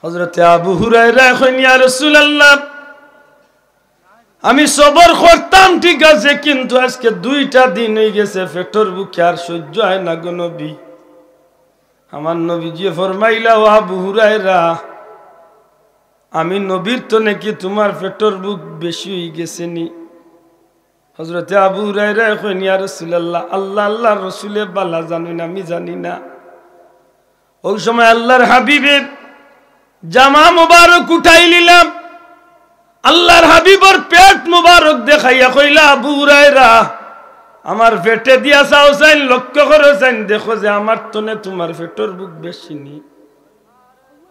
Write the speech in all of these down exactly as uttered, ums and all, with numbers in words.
হযরতে আবু হুরায়রা কইন, ইয়া রাসূলুল্লাহ, আমি সবর করতাম, ঠিক আছে, কিন্তু আজকে দুইটা দিন অইগেছে, পেটর ভুকে আর সইজ্য অয় না গো নবী। আমার নবীজিয়ে ফরমাইলা, ও আবু হুরায়রা, আমি নবীর তনে কি তুমার পেটর ভুক বেশি অইগেছে নি? হযরতে আবু হুরায়রায় কইন, ইয়া রাসূলুল্লাহ, আল্লাহ, আল্লাহর রসুলে ভালা জানইন, আমি জানি না। অউ সময় আল্লাহর হাবিবে জামা মুবারক উঠাইলিলা, আল্লাহর হাবিবর পেট মুবারক দেখাইয়া কইলা, আবু হুরায়রা, আমার পেটে দিয়া চাও চাইন, লক্ষ্য করো চাইন, দেখো যে আমার তনে তুমার পেটর ভুক বেশি নি।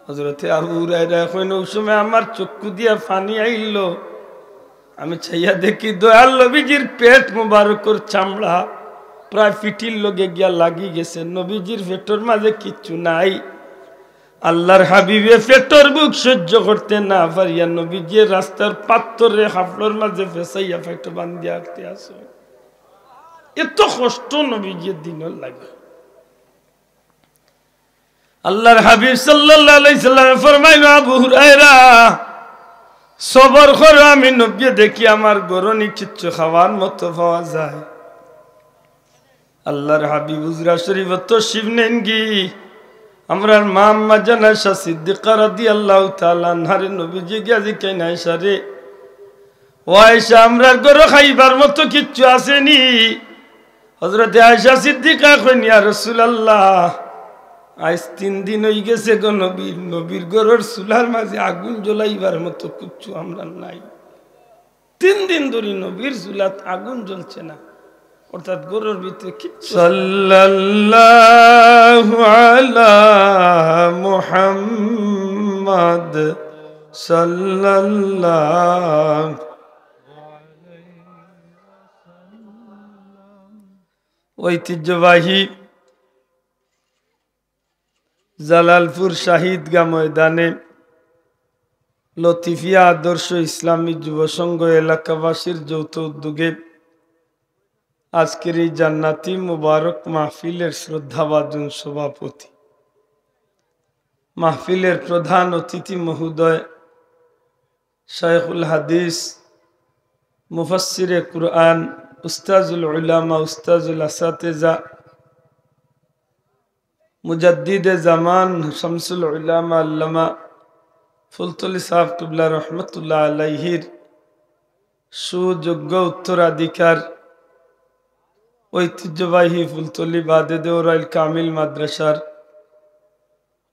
হযরতে আবু হুরায়রা কইন, অউ সময় আমার চক্ষু দিয়া পানি আইলো, আমি চাইয়া দেখি দয়াল নবীজির পেট মুবারকর চামড়া প্রায় পিঠির লগে গিয়া লাগি গেছে, নবীজির পেটর মাঝে কিচ্ছু নাই। আল্লাহর হাবিবে পেটর ভুক সইজ্য করতে না পারিয়া নবীজিয়ে রাস্তার পাত্থরে কাপড়র মাঝে ফেছাইয়া পেট বান্ধিয়া আটতে আছে। এত কষ্ট নবীজিয়ে দিনর লাগি। আল্লাহর হাবিব সাল্লাল্লাহু আলাইহি সাল্লামে ফরমাইল, আবু হুরায়রা, সবর করো, আমি নবীয়ে দেখি আমার ঘরো নি কিচ্ছু খাওয়ার মতো পাওয়া যায়। আল্লাহর হাবিব হুজরা শরীফো তশরিফ নেইনগি, আমরার মা আম্মা জান আয়েশা সিদ্দিকা রাদিয়াল্লাহু তাআলা আনহারে নবীজিয়ে গিয়া জিকাইন, আয়েশা রে, ও আয়েশা, আমরার ঘরো খাইবার মতো কিচ্ছু আছে নি? হযরতে আয়েশা সিদ্দিকা কইন, ইয়া রাসূলুল্লাহ, আইজ তিন দিন অইগেছে গো নবীর, নবীর ঘরর চুলার মাঝে আগুন জ্বলাইবার মতো কিচ্ছু আমরার নাই। তিন দিন ধরি নবীর চুলাত আগুন জ্বলছে না, অর্থাৎ ঘরর ভিতরে কিচ্ছু। সাল্লাল্লাহু আলা মুহাম্মদ সাল্লাল্লাহু। ঐতিহ্যবাহী জালালপুর শাহিদগাহ ময়দানে লতিফিয়া আদর্শ ইসলামী যুব সংঘ এলাকাবাসীর যৌথ উদ্যোগে আজকের এই জান্নাতি মুবারক মাহফিলের শ্রদ্ধাভাজন সভাপতি, মাহফিলের প্রধান অতিথি মহোদয় শাইখুল হাদিস, মুফাসসিরে কুরআন, উস্তাজুল উলামা, উস্তাজুল আসাতেজা, মুজাদ্দিদে জামান, শামসুল উলামা, আল্লামা ফুলতলি সাহেব কিবলা রহমতুল্লাহ আলাইহির সুযোগ্য উত্তরাধিকার, ঐতিহ্যবাহী ফুলতলি বাদে দেওরাইল কামিল মাদ্রাসার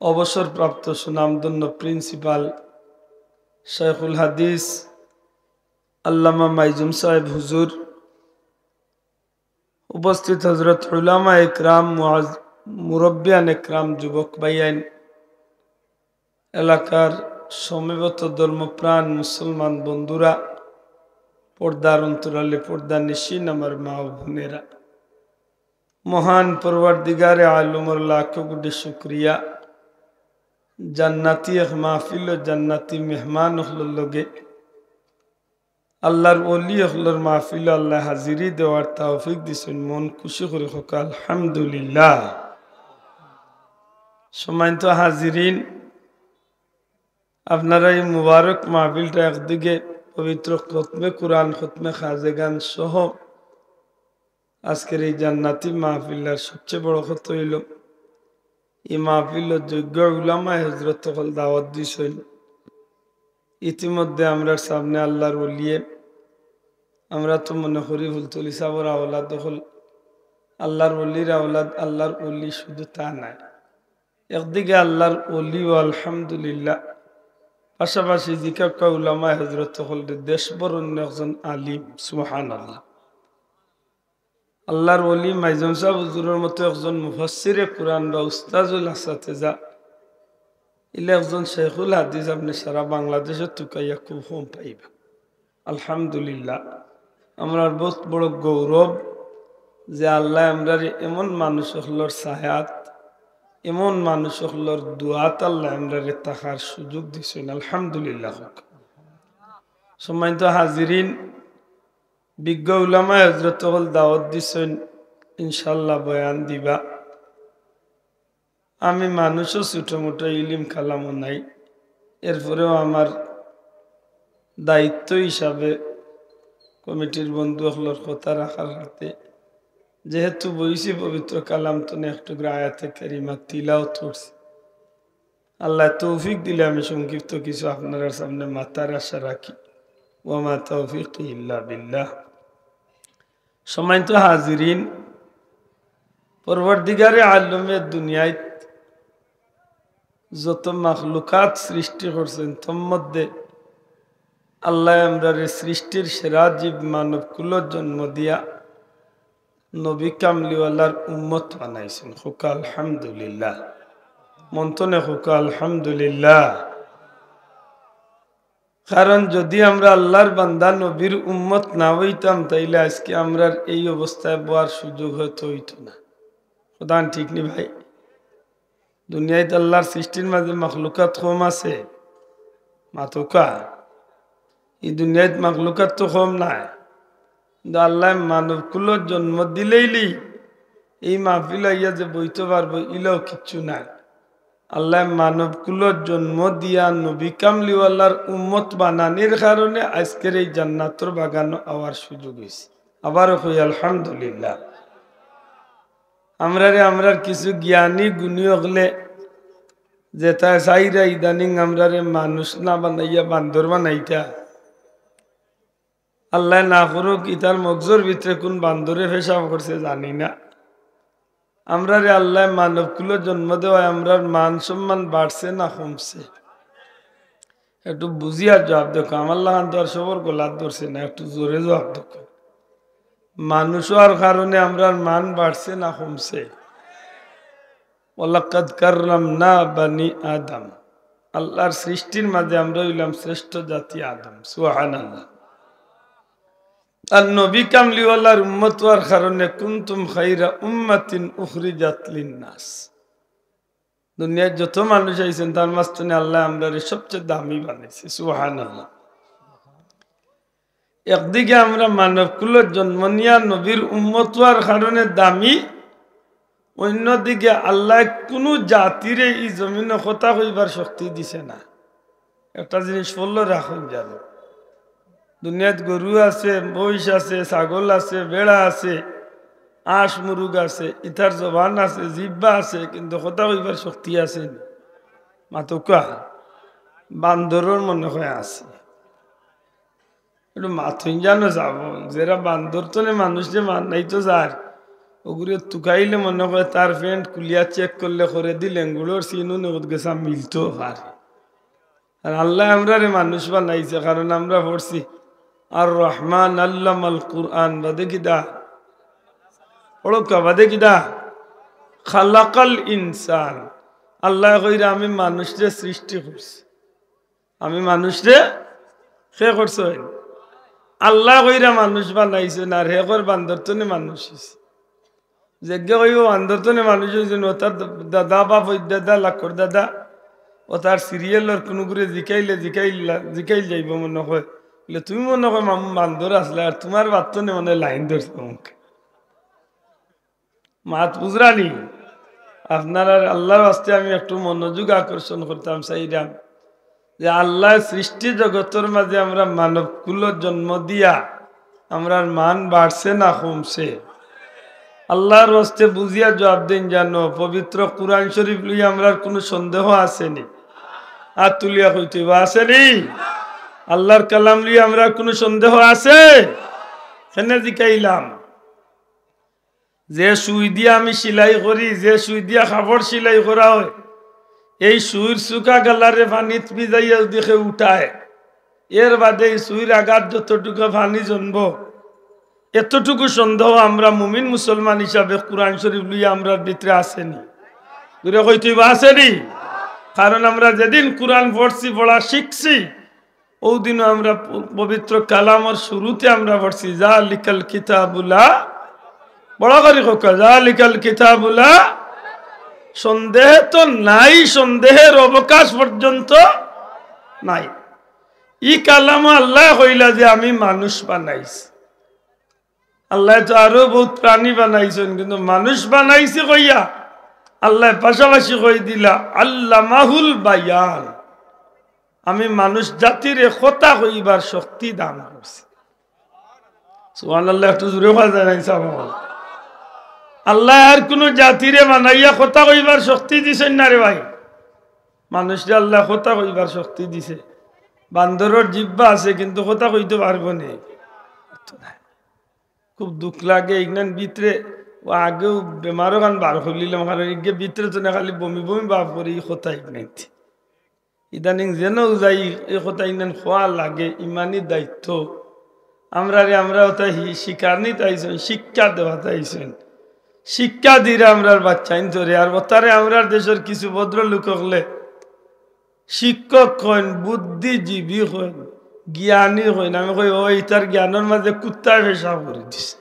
অবসরপ্রাপ্ত সুনামধন্য প্রিন্সিপাল শাইখুল হাদিস আল্লামা মাইজুম সাহেব হুজুর, উপস্থিত হযরত উলামা একরাম, মুআজ-, মুরব্বিয়ান একরাম, যুবক ভাইয়াইন, এলাকার সমবেত ধর্মপ্রাণ মুসলমান বন্ধুরা, পর্দার অন্তরালে পর্দানিশীন আমার মা ও বোনেরা, মহান পরওয়ারদিগারে আলমর লাখো কোটি শুকরিয়া, জান্নাতি এক মাহফিল ও জান্নাতি মেহমান অকলর লগে আল্লাহর ওলি অকলর মাহফিলো আল্লায় হাজিরি দেওয়ার তৌফিক দিছইন, মন খুশি করি কউক্কা আলহামদুলিল্লাহ। সম্মানিত হাজিরিন, আপনারা এই মুবারক মাহফিলটা একদিকে পবিত্র খতমে কুরআন, খতমে খাজেগান সহ আজকের এই জান্নাতি মাহফিলটার সবচেয়ে বড় কথা অইলো, এই মাহফিলো যোগ্য উলামায়ে হযরত অকল দাওয়াত দিছইন। ইতিমধ্যে আমরার সামনে আল্লাহর ওলিয়ে, আমরা তো মনে করি ফুলতলি সাবর আওলাদ অকল আল্লাহর ওলির আওলাদ, আল্লাহর ওলি শুধু তা নায়, একদিকে আল্লাহর ওলি ও আলহামদুলিল্লাহ, পাশাপাশি জিকাক্কা উলামায়ে হযরত অকল দেশ বরণ্য একজন আলিম, সুবহানাল্লাহ। আল্লাহর ওলি মাইজম সাহেব হুজুরর মতো একজন মুফাসসিরে কুরআন বা উস্তাজুল আসাতেজা, ইলা একজন শেখুল হাদিস আপনে সারা বাংলাদেশো তুকাইয়া খুব কম পাইবা। আলহামদুলিল্লাহ, আমরার বউত বড় গৌরব যে আল্লায় আমরারে এমন মানুষ অকলর ছায়াত, এমন মানুষ অকলর দোয়াত আল্লায় আমরারে থাকার সুযোগ দিছইন। আলহামদুলিল্লাহ। সম্মানিত হাজিরিন, বিজ্ঞ উলামায়ে হযরত অকল দাওয়াত দিছইন, ইনশাআল্লাহ বয়ান দিবা। আমি মানুষও ছোট মোটো ইলিম কালামও নাই, এরপরেও আমার দায়িত্ব হিসাবে কমিটির বন্ধু অকলর কথা রাখার খাতিরে যেহেতু বইছি, পবিত্র কালাম তনে একটুকরা আয়াতে কারিমা তিলাওয়াত করছি। আল্লায় তৌফিক দিলে আমি সংক্ষিপ্ত কিছু আপনারার সামনে মাতার আশা রাখি। ওয়া মা তৌফিকি ইল্লা বিল্লাহ। সম্মানিত হাজিরিন, পরওয়ারদিগারে আলমে দুনিয়াত যত মাখলুকাত সৃষ্টি করছইন, তন্মধ্যে আল্লায় আমরারে সৃষ্টির সেরা জীব মানব কুলো জন্ম দিয়া নবী কামলিওয়ালার উম্মত বানাইছইন। কউক্কা আলহামদুলিল্লাহ। মন তনে কউক্কা আলহামদুলিল্লাহ। কারণ যদি আমরা আল্লার বান্দা নবীর উম্মত না অইতাম, তাইলে আইজকে আমরার এই অবস্থায় বওয়ার সুযোগ হয়তো অইতো না। কথা ঠিক নি ভাই? দুনিয়াত আল্লার সৃষ্টির মাঝে মাখলুকাত কম আছে? মাতউক্কা। ই দুনিয়াত মাখলুকাত তো কম নায়, কিন্তু আল্লায় মানব কুলো জন্ম দিলাইলি এই মাহফিল আইয়া যে বইতো পারবো, ইলাও কিচ্ছু নায়। আল্লায় মানব কুলো জন্ম দিয়া নবী কামলিওয়ালার উম্মত বানানির কারণে আইজকের এই জান্নাতর বাগানো আওয়ার সুযোগ অইছে। আবারও কই আলহামদুলিল্লাহ। আমরারে, আমরার কিছু জ্ঞানী গুণী অকলে যেতা চাইরা ইদানিং আমরারে মানুষ না বানাইয়া বান্দর বানাইতা, আল্লায় না করউক, ইতার মগজর ভিতরে কুন বান্দরে পেশাব করছে জানি না। আমরারে আল্লায় মানব কুলো জন্ম দেওয়ায় আমরার মান সম্মান বাড়ছে না কমছে? একটু বুঝিয়া জবাব দেউক্কা। আমার লাখান তো আর সবর গলাত ধরছে না, একটু জোরে জবাব দেউক্কা। মানুষ অওয়ার কারণে আমরার মান বাড়ছে না কমছে? ওয়ালাকাদ কাররামনা বানি আদম। আল্লার সৃষ্টির মাঝে আমরা অইলাম শ্রেষ্ঠ জাতি আদম। সুবহানাল্লাহ। আর নবী কামলিওয়ালার উম্মত অওয়ার কারণে কুনতুম খাইরা উম্মাতিন উখরিজাত লিন্নাস। দুনিয়াত যত মানুষ আইছইন, তার মাঝখানে আল্লায় আমরারে সবচেয়ে দামি বানাইছে। সুবহানাল্লাহ। একদিকে আমরা মানব কুলো জন্ম নিয়া নবীর উম্মত অওয়ার কারণে দামি, অন্যদিকে আল্লায় কুনু জাতিরে ই জমিনো কথা কইবার শক্তি দিছে না। একটা জিনিস ফলো রাখইন জানো, দুনিয়াত গরু আছে, মহিষ আছে, ছাগল আছে, বেড়া আছে, আঁশ মুরুগ আছে, ইতার জবান আছে, জিব্বা আছে, কিন্তু কথা কইবার শক্তি আছে নি? মাতউক্কা। বান্দরর মনে হয় আছে। একটু মাতইন জানো যাবো, যেরা বান্দর তনে মানুষরে বানাইতো চার, ওগুরে তুকাইলে মনে হয় তার প্যান্ট খুলিয়া চেক করলে করে দিলে লেঙ্গুড়র চিহ্ন নিকট গেছা মিলতো পারে। আর আল্লায় আমরারে মানুষ বানাইছে, কারণ আমরা পড়ছি, আর রহমান আল্লামাল কুরআন, বাদে কিতা? পড়উক্কা, বাদে কিতা? খালাকাল ইনসান। আল্লায় কইরা, "আমি মানুষরে সৃষ্টি করছি।" আমি মানুষরে, কে করছইন? আল্লায় কইরা মানুষ বানাইছইন, আর হে কর বান্দর তনে মানুষ অইছে। যেগে কইবো বান্দর তনে মানুষ অইছইন, অতার দাদা বা পরদাদা, লাখর দাদা, অতার সিরিয়ালর কুনুগুরে জিকাইলে, জিকাইল, জিকাইল যাইবো মনে হয়। বলে, "তুমি মনে হয় মামু বান্দর আছলা, আর তুমার বাপ তনে মনে হয় লাইন ধরছে অমুকে।" মাত বুঝরা নি? আপনারার আল্লার ওয়াস্তে আমি একটু মনোযোগ আকর্ষণ করতাম চাইরাম যে আল্লায় সৃষ্টি জগতর মাঝে আমরা মানব কুলো জন্ম দিয়া আমরার মান বাড়ছে না কমছে? আল্লার ওয়াস্তে বুঝিয়া জবাব দেইন জানো, পবিত্র কুরআন শরীফ লইয়া আমরার কুনু সন্দেহ আছে নি? আত তুলিয়া কইতে অইবো, আছে নি? আল্লার কালাম লইয়া আমরার কুনু সন্দেহ আছে? কেনে জিকাইলাম? যে সুই দিয়া আমি সিলাই করি, যে সুই দিয়া কাপড় সিলাই করা হয়, এই সুইর চুকা গালারে পানিত ভিজাইয়া যদি কেউ উঠায়, এর বাদে এই সুইর আগাত যতটুকু পানি জমবো, এতটুকু সন্দেহ আমরা মুমিন মুসলমান হিসাবে কুরআন শরীফ লইয়া আমরার ভিতরে আছে নি? জোরে কইতে অইবো, আছে নি? কারণ আমরা যেদিন কুরআন পড়ছি, পড়া শিখছি, অউ দিনও আমরা প-, পবিত্র কালামর শুরুতে আমরা পড়ছি, "জালিকাল কিতাবু লা", বড় করি কউক্কা, "জালিকাল কিতাবু লা", সন্দেহ তো নাই, সন্দেহের অবকাশ পর্যন্ত নাই। ই কালামো আল্লায় কইলা যে আমি মানুষ বানাইছি। আল্লায় তো আরো বউত প্রাণী বানাইছইন, কিন্তু মানুষ বানাইছি কইয়া আল্লায় পাশাপাশি কই দিলা, "আল্লামাহুল বায়ান।" আমি মানুষ জাতিরে কথা কইবার শক্তি দান করছি। সুবহানাল্লাহ, একটু জোরে কওয়া যায় না, ইনশাআল্লাহ? আল্লায় আর কুনু জাতিরে বানাইয়া কথা কইবার শক্তি দিছইন না রে ভাই। মানুষরে আল্লায় কথা কইবার শক্তি দিছে। বান্দরর জিব্বা আছে, কিন্তু কথা কইতো পারবো নি? খুব দুখ লাগে। ইগনান ভিতরে, ও আগেও বেমারও খান বার করিলিলাম, কারণ ইগে ভিতরে তো না খালি বমি বমি ভাব করি, ই কথা ইগনাইতে। ইদানিং যেন যাই, ই কথা ইগনান কওয়া লাগে, ইমানি দায়িত্ব। আমরারে, আমরা ওটা হি-, শিকার নিতে আইছইন, শিক্ষা দেওয়াতে আইছইন। শিক্ষা দিরা আমরার বাচ্চাইন্তরে, আর ওটারে আমরার দেশর কিছু ভদ্রলোক অকলে শিক্ষক কইন, বুদ্ধিজীবী কইন, জ্ঞানী কইন। আমি কই, "ও, ইতার জ্ঞানর মাঝে কুত্তায় পেশাব করি দিছে।"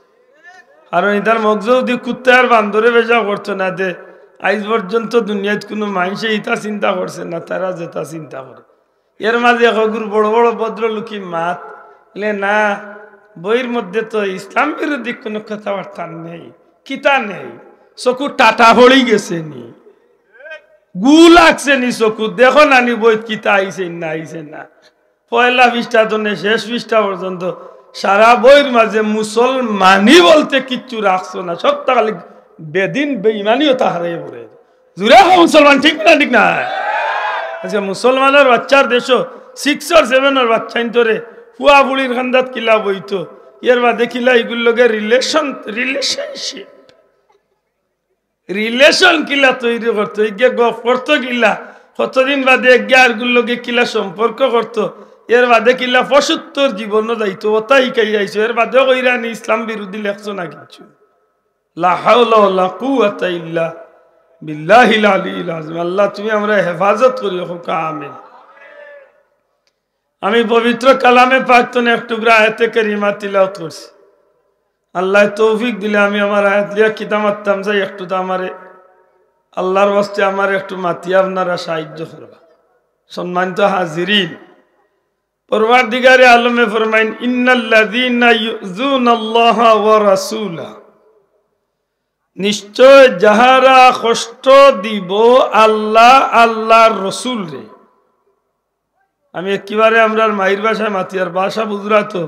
কারণ ইতার মগজো যদি কুত্তায় আর বান্দরে পেশাব করতো না, তে আইজ পর্যন্ত দুনিয়াত কুনু মানষে ইতা চিন্তা করছে না, তারা যেটা চিন্তা করে। এর মাঝে হগুর বড় বড় ভদ্রলোকি মাত, বলে, "না, বইর মধ্যে তো ইসলাম বিরোধী কুনু কথাবার্তা নেই, কিতা নেই, চকু টাটা পড়ি গেছে নি, গু লাগছে নি চকু, দেখো না নি বইত কিতা আইছে না আইছে না।" পয়লা পৃষ্ঠা তনে শেষ পৃষ্ঠা পর্যন্ত সারা বইর মাঝে মুসলমানি বলতে কিচ্ছু রাখছো না, সবটা খালি বেদিন বেইমানিও তাহারে পড়ে। জুরে কও মুসলমান, ঠিক না? ঠিক না? আচ্ছা, মুসলমানর বাচ্চার দেশো সিক্স আর সেভেনর বাচ্চাইন্তরে ফুয়া ফুড়ির কান্দাত কিলা বইতো, এর বাদে কিলা ইগুর লগে রিলেশন, রিলেশনশিপ, রিলেশন কিলা তৈরি করতো, ইগে গফ করতো কিলা, কতদিন বাদে এগে আরগুর লগে কিলা সম্পর্ক করতো, এর বাদে কিলা পশুত্বর জীবনও যাইতো, ওটা হিকাই যাইছো, এর বাদেও কইরা নি ইসলাম বিরোধী লেখছো না কিচ্ছু। লা হাওলা ওয়ালা কুওয়াতা ইল্লা বিল্লাহিল আলিয়্যিল আযীম। আল্লাহ, তুমি আমরারে হেফাজত করিও, কউক্কা আমিন। আমি পবিত্র কালামে পাক তনে এক টুকরা আয়াতে কারিমা তিলাওয়াত করছি। আল্লায় তৌফিক দিলে আমি আমার আয়াত লইয়া কিতা মাততাম চাই, একটু তো আমারে আল্লাহর ওয়াস্তে আমারে একটু মাতিয়া আপনারা সাহায্য করবা। সম্মানিত হাজিরিন, পরওয়ারদিগারে আলমে ফরমাইন, "ইন্নাল্লাযীনা ইউযুনাল্লাহা ওয়া রাসূলা।" নিশ্চয় যাহারা কষ্ট দিব আল্লাহ, আল্লাহর রসুলরে। আমি একেবারে আমরার মাইর ভাষায় মাতি, আর ভাষা বুঝরা তো।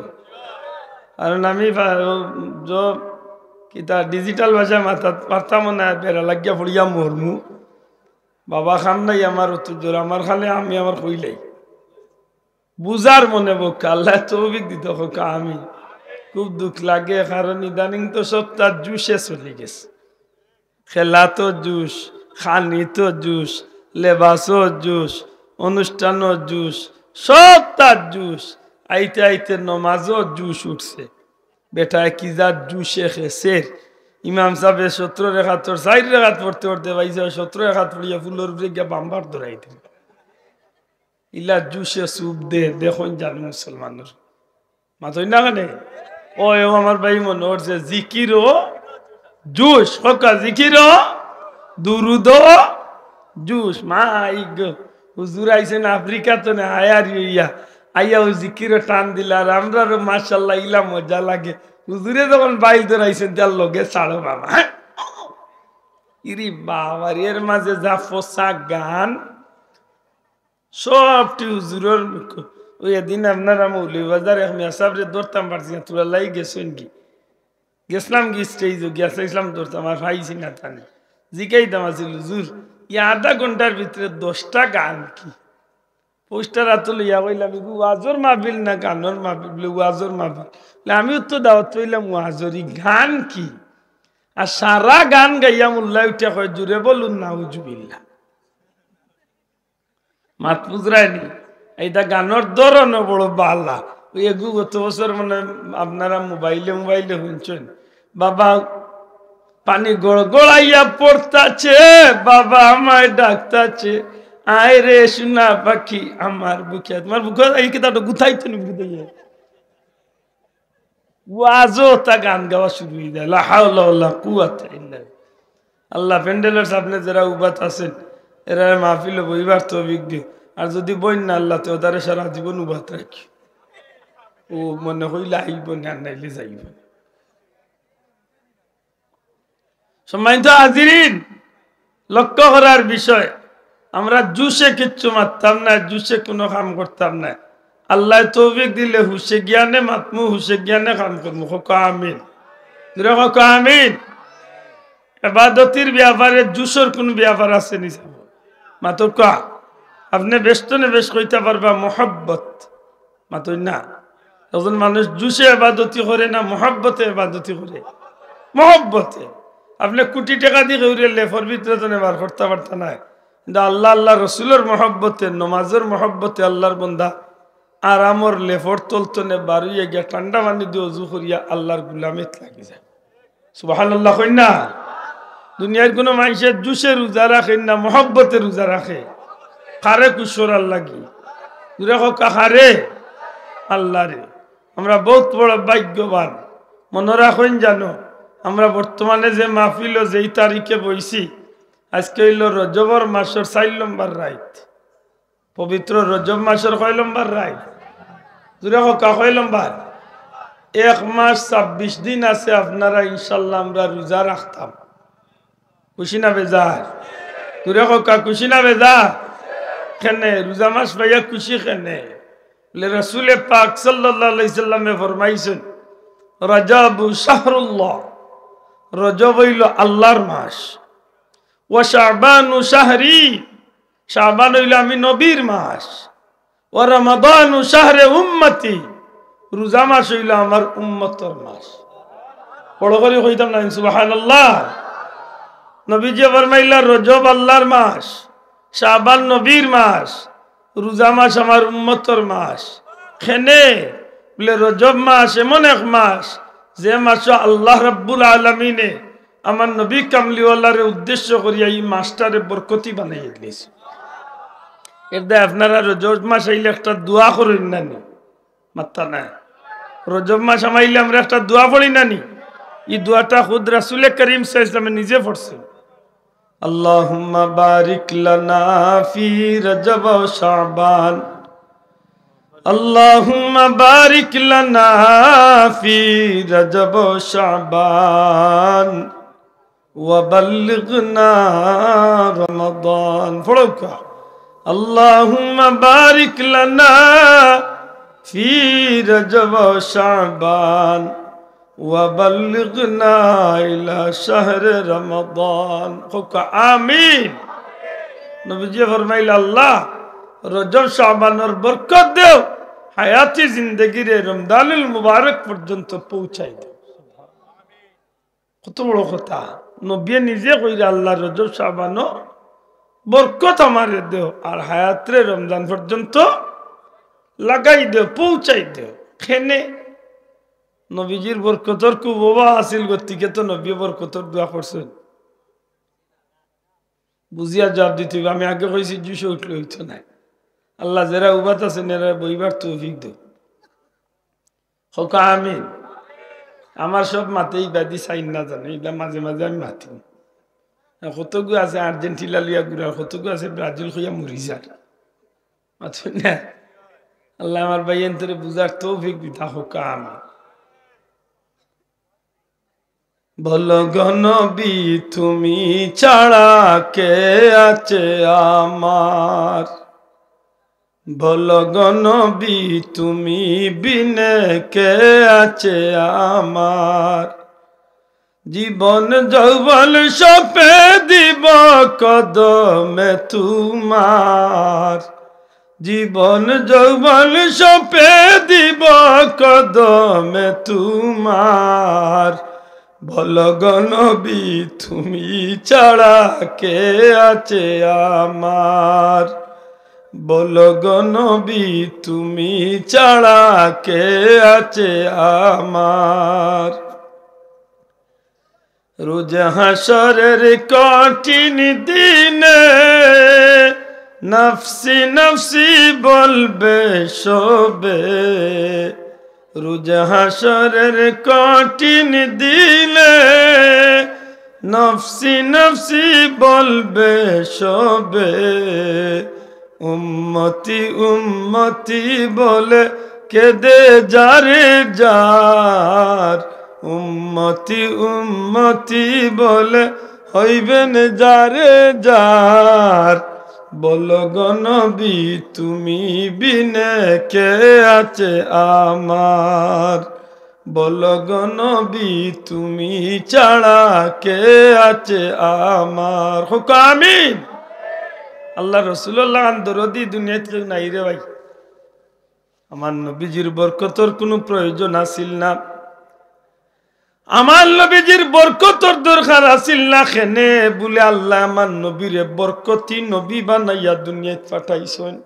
কারণ আমি ফা-, ও, জ-, কিতা ডিজিটাল ভাষায় মাতাত পারতাম না, বেড়া লাগিয়া পড়িয়া মরমু। বাবা খান নাই আমার অত জোর, আমার খালে আমি আমার কইলাই। বুঝার মনে বউক্কা, আল্লায় তৌফিক দিতো কউক্কা আমি। খুব দুখ লাগে, কারণ ইদানিং তো সবতা জুশে চলি গেছে। খেলাত জুশ, খানিত জুশ, লেবাসো জুশ, অনুষ্ঠানো জুশ, সবতা জুশ। আইতে আইতে নমাজো জুশ উঠছে। বেটায় কি জাত জুশে খেছের। ইমাম সাবে সতরো রেকাতর চাইর রেকাত পড়তে পড়তে পাইছে, সতরো রেকাত পড়িয়া ফুলর উপরে গিয়া বাম্বার ধরাই দিল। ইলা জুশে চুপ দে, দেখইন জান মুসলমানর। মাতইন না কেনে? ওই, ও আমার ভাই মনে করছে, জিকিরো জুশ, কউক্কা জিকিরো, দুরুদো জুশ। মাই গো, হুজুর আইছইন আফ্রিকা তনে আয়ার অইয়া, আইয়া ও জিকিরো টান দিলা, আর আমরারও মাশাআল্লাহ ইলা মজা লাগে। হুজুরে যখন বাইল ধরাইছইন, তার লগে ছাড়ো বাবা, হ্যাঁ? ইরি বাবা রে, এর মাঝে যা ফসা গান, সবটি হুজুরর মুখ। ওই এদিন আপনারা মৌলভীবাজার এক মিয়া সাবরে ধরতাম পারছি না, তুরা লাই গেছইন কি? গেছলাম কি স্টেজো, গিয়া চাইছলাম ধরতাম, আর পাইছি না তানে। জিকাইতাম আছিল, "হুজুর, ই আধা ঘন্টার ভিতরে দশটা গান কি?" পোস্টার আতো লইয়া কইলাম, "ইগু ওয়াজর মাহফিল না গানর মাহফিল?" বলে, "ওয়াজর মাহফিল।" বলে, "আমিও তো দাওয়াত পাইলাম ওয়াজর, ই গান কি?" আর সারা গান গাইয়া মোল্লায় উঠিয়া কয়, "জুরে বলুন নাউজুবিল্লাহ।" মাত বুঝরায়নি? এইটা গানর ধরনও বড় বালা। ওই এগু গত বছর মানে আপনারা মোবাইলে মোবাইলে হুনছইন, "বাবা পানি গড়গড়াইয়া পড়তাছে, বাবা আমায় ডাকতাছে, আয় রে সোনা পাখি আমার বুকে।" তোমার বুকে এই কিতাবটা গুথাইতো নি বুকে দিয়ে। ওয়াজো তা গান গাওয়া শুরু অই যায়, "লা হাওলা ওয়ালা কুওয়াতা ইল্লা বিল্লাহ।" আল্লাহ, প্যান্ডেলর সামনে যেরা উবাত আছইন, এরারে মাহফিলো বইবার তৌফিক দিও। আর যদি বইন না আল্লাহ, তে ওতারে সারা জীবন উবাত রাখি। ও মনে কইলে আইব না, আর নাইলে যাইব না। সম্মানিত হাজিরিন, লক্ষ্য করার বিষয়, আমরা জুশে কিচ্ছু মাততাম না, জুশে কুনু কাম করতাম না। আল্লায় তৌফিক দিলে হুশে জ্ঞানে মাতমু, হুশে জ্ঞানে কাম করমু। কউক্কা আমিন। জুরে কউক্কা আমিন। এবাদতির ব্যাপারে জুশর কুনু ব্যাপার আছে নি? মাতউক্কা। আপনে বেশ তো নে বেশ কইতা পারবা মহব্বত। মাতইন না। একজন মানুষ জুশে এবাদতি করে না, মহব্বতে এবাদতি করে? মহব্বতে। আপনে কুটি টেকা দি কেউরে লেফর ভিতরে তো নে বার করতা পারতা নায়, কিন্তু আল্লা, আল্লার রসুলর মহব্বতে, নমাজর মহব্বতে আল্লার বন্দা আরামর লেফর তল তনে বারইয়া গিয়া ঠান্ডা পানি দি অজু করিয়া আল্লার গুলামিত লাগি যায়। সুবহানাল্লাহ কইন না? দুনিয়ার কুনু মানষে জুশে রুজা রাখইন না, মহব্বতে রুজা রাখে। কারে খুশ করার লাগি? জুরে কউক্কা কারে? আল্লারে। আমরা বউত বড় ভাগ্যবান। মনো রাখইন জানো, আমরা বর্তমানে যে মাহফিলো যেই তারিখে বইছি, আইজকে অইলো রজবর মাসর চাইর লম্বর রাইত। পবিত্র রজব মাসর কয় লম্বর রাইত? জুরে কউক্কা কয় লম্বর? এক মাস ছাব্বিশ দিন আছে, আপনারা ইনশাল্লাহ আমরা রুজা রাখতাম। খুশি না বেজার? জুরে কউক্কা খুশি না বেজার? কেনে রুজা মাস পাইয়া খুশি কেনে? বলে রসুলে পাক সাল্লাল্লাহু আলাইহি সাল্লামে ফরমাইছইন, "রজবু শাহরুল্লাহ", রজব অইলো আল্লার মাস। "ওয়া শাবানু শাহরি", শাবান অইলো আমি নবীর মাস। "ওয়া রমাদানু শাহরে উম্মতি", রুজা মাস অইলো আমার উম্মতর মাস। বড় করি কইতাম না নি সুবহানাল্লাহ? নবীজিয়ে ফরমাইলা, রজব আল্লার মাস, শাবান নবীর মাস, রুজা মাস আমার উম্মতর মাস। কেনে? বলে রজব মাস এমন এক মাস, যে মাসো আল্লাহ রাব্বুল আলামিনে আমার নবী কামলিওয়ালারে উদ্দেশ্য করিয়া ই মাসটারে বরকতি বানাইয়া দিলাইছে। এরদায় আপনারা রজব মাস আইলে একটা দোয়া করইন না নি? মাতরা নায়। রজব মাস হামাইলে আমরা একটা দোয়া পড়ি না নি? ই দোয়াটা খুদ রাসুলে করিম সাল্লাল্লাহু আলাইহি ওয়াসাল্লামে নিজে পড়ছইন। اللهم بارك لنا في رجب وشعبان. اللهم بارك لنا في رجب وشعبان وبلغنا رمضان. পড়উক্কা। اللهم بارك لنا في رجب وشعبان وبلغنا إلى شهر رمضان. কউক্কা আমিন। নবীজিয়ে ফরমাইলা, আল্লাহ, রজব শাবানর বরকত দেও, হায়াতি জিন্দেগিরে রমজানুল মুবারক পর্যন্ত পৌঁছাই দেও। কত বড় কথা। নবীয়ে নিজে কইরা, আল্লাহ, রজব শাবানো বরকত আমারে দেও, আর হায়াতরে রমজান পর্যন্ত লাগাই দেও, পৌঁছাই দেও। কেনে? নবীজির বরকতর খুব অভাব আছিল, গতিকে তো নবীয়ে বরকতর দোয়া করছইন। বুঝিয়া জুয়াব দিতে অইবো। আমি আগে কইছি, জুশে উঠলে অইতো নায়। আল্লাহ, যেরা উবাত আছইন, এরারে বইবার তৌফিক দেও। কউক্কা আমিন। আমার সব মাতে ইবাদি চাইন না জানো, ইবা মাঝে মাঝে আমি মাতি। কতগু আছে আর্জেন্টিনা লইয়া ঘুরার, কতগু আছে ব্রাজিল কইয়া মরি যার। মাতইন না। আল্লাহ আমার ভাইয়াইন্তরে বুঝার তৌফিক দিতা, কউক্কা আমিন। বলো গো নবী, তুমি ছাড়া কে আছে আমার? বলো গো নবী, তুমি বিনে কে আছে আমার? জীবন যৌবন সপে দিব কদমে তোমার, জীবন যৌবন সপে দিব কদমে তোমার। বলো গো নবী, তুমি ছাড়া কে আছে আমার? বলো গো নবী, তুমি ছাড়া কে আছে আমার? রোজ হাশরের কঠিন দিনে নফসি নফসি বলবে সবে। রোজ হাশরের কঠিন দিনে নফসি নফসি বলবে সবে। উম্মতি উম্মতি বলে কেঁদে যারে যার, উম্মতি উম্মতি বলে হইবেন যারে যার। বলো গো নবী, তুমি বিনে কে আছে আমার? বলো গো নবী, তুমি ছাড়া কে আছে আমার? কউক্কা আমিন। আল্লার রসুলর লাখান দরদি দুনিয়াত কেউ নাই রে ভাই। আমার নবীজির বরকতর কুনু প্রয়োজন আছিল না। আমার নবীজির বরকতর দরকার আছিল না। কেনে বুলে আল্লায় আমার নবীরে বরকতি নবী বানাইয়া দুনিয়াত পাঠাইছইন।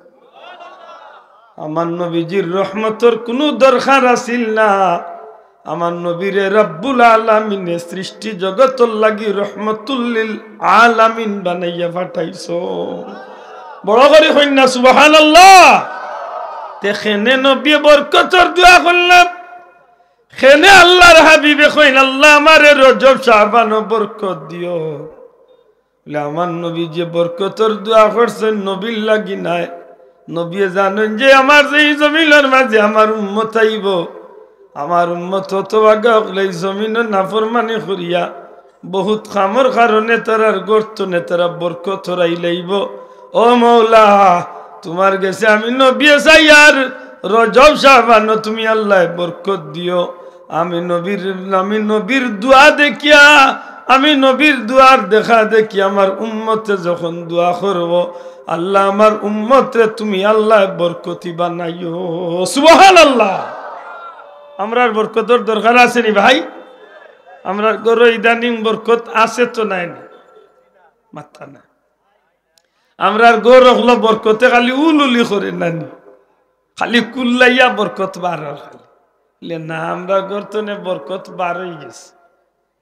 আমার নবীজির রহমতর কুনু দরকার আছিল না। আমার নবীরে রব্বুল আলামিনে সৃষ্টি জগতর লাগি রহমতুল্লিল আলামিন বানাইয়া পাঠাইছইন। বড় করি কইন না সুবহানাল্লাহ। তে কেনে নবীয়ে বরকতর দোয়া করলা, কেনে আল্লার হাবিবে কইন, "আল্লা, আমারে রজব শাবানো বরকত দিও।" বুলে, আমার নবীজিয়ে বরকতর দোয়া করছইন নবীর লাগি নায়। নবীয়ে জানইন যে আমার যে ই জমিনর মাঝে আমার উম্মত আইবো, আমার উম্মত হতভাগা অকলে ই জমিনো নাফরমানি করিয়া বহুত কামর কারণে তারার গর্ত থনে তারা বরকত হরাইলাইবো। ও মৌলা, তুমার গেছে আমি নবীয়ে চাইয়ার, রজব শাবানো তুমি আল্লায় বরকত দিও। আমি নবীর, আমি নবীর দোয়া দেখিয়া, আমি নবীর দোয়ার দেখা দেখি আমার উম্মতে যখন দোয়া করবো, আল্লা, আমার উম্মতরে তুমি আল্লায় বরকতি বানাইও। সুবহানাল্লাহ। আমরার বরকতর দরকার আছে নি ভাই? আমরার ঘরো ইদানিং বরকত আছে তো নাই নি? মাত্তা নাই। আমরার ঘর অকলো বরকতে খালি উলুলি করে নানি, খালি কুল্লাইয়া বরকত বার অর খালি। বুলে, না, আমরার ঘর থনে বরকত বার অইগেছে।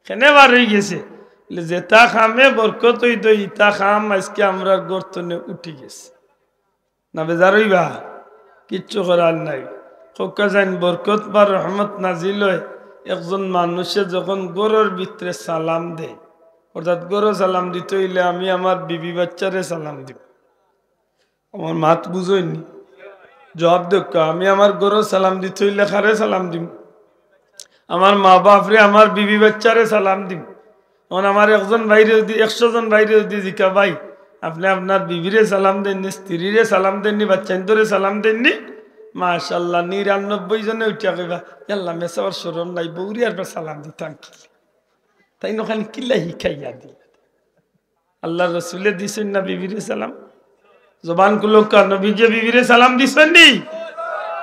কেনে বার অইগেছে? বুলে, যেতা কামে বরকত অইতো, ইতা কাম আইজকে আমরার ঘর থনে উঠি গেছে। না বেজার অইবা? কিচ্ছু করার নাই। কউক্কা যাইন বরকত বা রহমত নাজিল অয়, একজন মানুষে যখন ঘরর ভিতরে সালাম দেয়, অর্থাৎ ঘরো সালাম দিতে অইলে আমি আমার বিবি বাচ্চারে সালাম দিমু। আমার মাত বুঝইন নি? জবাব দেউক্কা, আমি আমার ঘরো সালাম দিতে অইলে কারে সালাম দিমু? আমার মা বাপরে, আমার বিবি বাচ্চারে সালাম দিমু। অখন আমার একজন ভাইরে যুদি, একশো জন ভাইরে যুদি জিকা, "ভাই, আপনে আপনার বিবিরে সালাম দেইন নি, স্ত্রীরে সালাম দেইন নি, বাচ্চাইন্তরে সালাম দেইন নি?" মাশাআল্লাহ, নিরানব্বই জনে উঠিয়া কইবা, "ইয়াল্লা, মেসাবর শরম নাই, বউরে আরবার সালাম দিতাম কি?" তাইন অখান কিলা হিকাইয়া দিলা? আল্লার রসুলে দিছইন না বিবিরে সালাম? জবান খুলউক্কা, নবীজিয়ে বিবিরে সালাম দিছইন নি?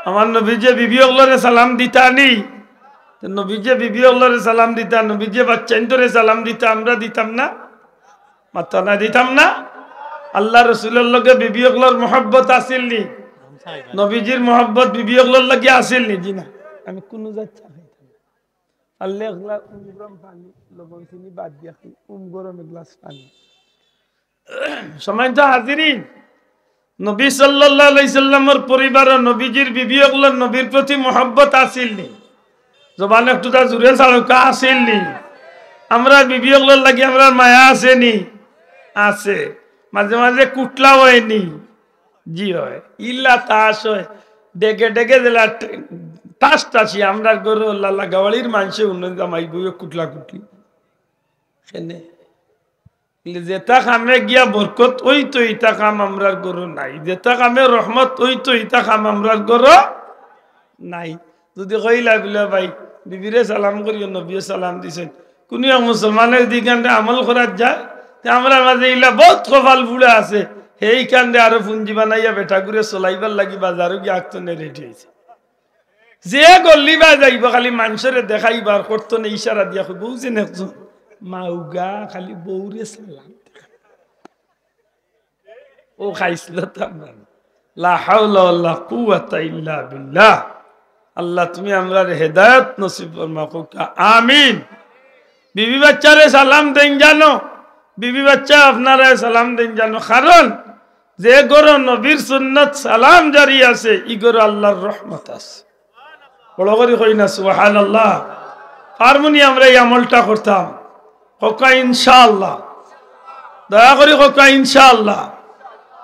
আমার নবীজিয়ে বিবি অকলরে সালাম দিতা নি? তে নবীজিয়ে বিবি অকলরে সালাম দিতা, নবীজিয়ে বাচ্চাইন্তরে সালাম দিতা, আমরা দিতাম না? মাত্তা না, দিতাম না? আল্লার রসুলর লগে বিবি অকলর মহব্বত আছিল নি? নবীজির মহব্বত বিবি অকলর লগে আছিল নি? জি না। আমি কুনু জাত চা খাইতাম না। আল্লাহ একলা উম গরম পানি, লবণ চিনি বাদ দিয়া খাই, উম গরম এক গ্লাস পানি। সম্মানিত হাজিরিন, নবী সাল্লাল্লাহু আলাইহি সাল্লামর পরিবারো নবীজির বিবি অকলর নবীর প্রতি মহব্বত আছিল নি? জবান একটুতা জুরে ছাড়উক্কা, আছিল নি? আমরার বিবি অকলর লাগি আমরার মায়া আছে নি? আছে। মাঝে মাঝে কুটলা অয় নি? জি অয়। ইলা তাস অয়। ডেগে ডেগে যেলা ট-, তাস তাসি, আমরার ঘরো লাগাওয়ালির মানষে উন্নয়ন জামাই বউয়ে কুটলা কুটলি। কেনে? বুলে, যেতা কামে গিয়া বরকত অইতো, ইতা কাম আমরার ঘরো নাই। যেতা কামে রহমত অইতো, ইতা কাম আমরার ঘরো নাই। যুদি কইলা বুলে, "ভাই, বিবিরে সালাম করিও, নবীয়ে সালাম দিছইন।" কুনু এক মুসলমানে যুদি ইখানরে আমল করাত যায়, তে আমরার মাঝে ইলা বউত কপাল পুড়া আছে। হে ইখানরে আরো পুঞ্জি বানাইয়া বেটাগুরে চলাইবার লাগি বাজারো গিয়া আগ থনে রেডি অইছে। যে গল্লি বায় যাইবো, খালি মানষরে দেখাইবার করতো না, ইশারা দিয়া কইবো, "অউ যেন একজন মাউগা, খালি বউরে সালাম।" ও খাইছিল তো আমরা। লা হাওলা ওয়ালা কুওয়াতা ইল্লা বিল্লাহ। আল্লাহ, তুমি আমরারে হেদায়েত নসিব ফরমাও, কউক্কা আমিন। বিবি বাচ্চারে সালাম দেইন জানো, বিবি বাচ্চা আপনারারে সালাম দেইন জানো, কারণ যে ঘরো নবীর সুন্নত সালাম জারি আছে, ই ঘরো আল্লার রহমত আছে। বড় করি কই না সুবহানাল্লাহ। পারমুনি আমরা ই আমলটা করতাম? কউক্কা ইনশাআল্লাহ। দয়া করি কউক্কা ইনশাআল্লাহ।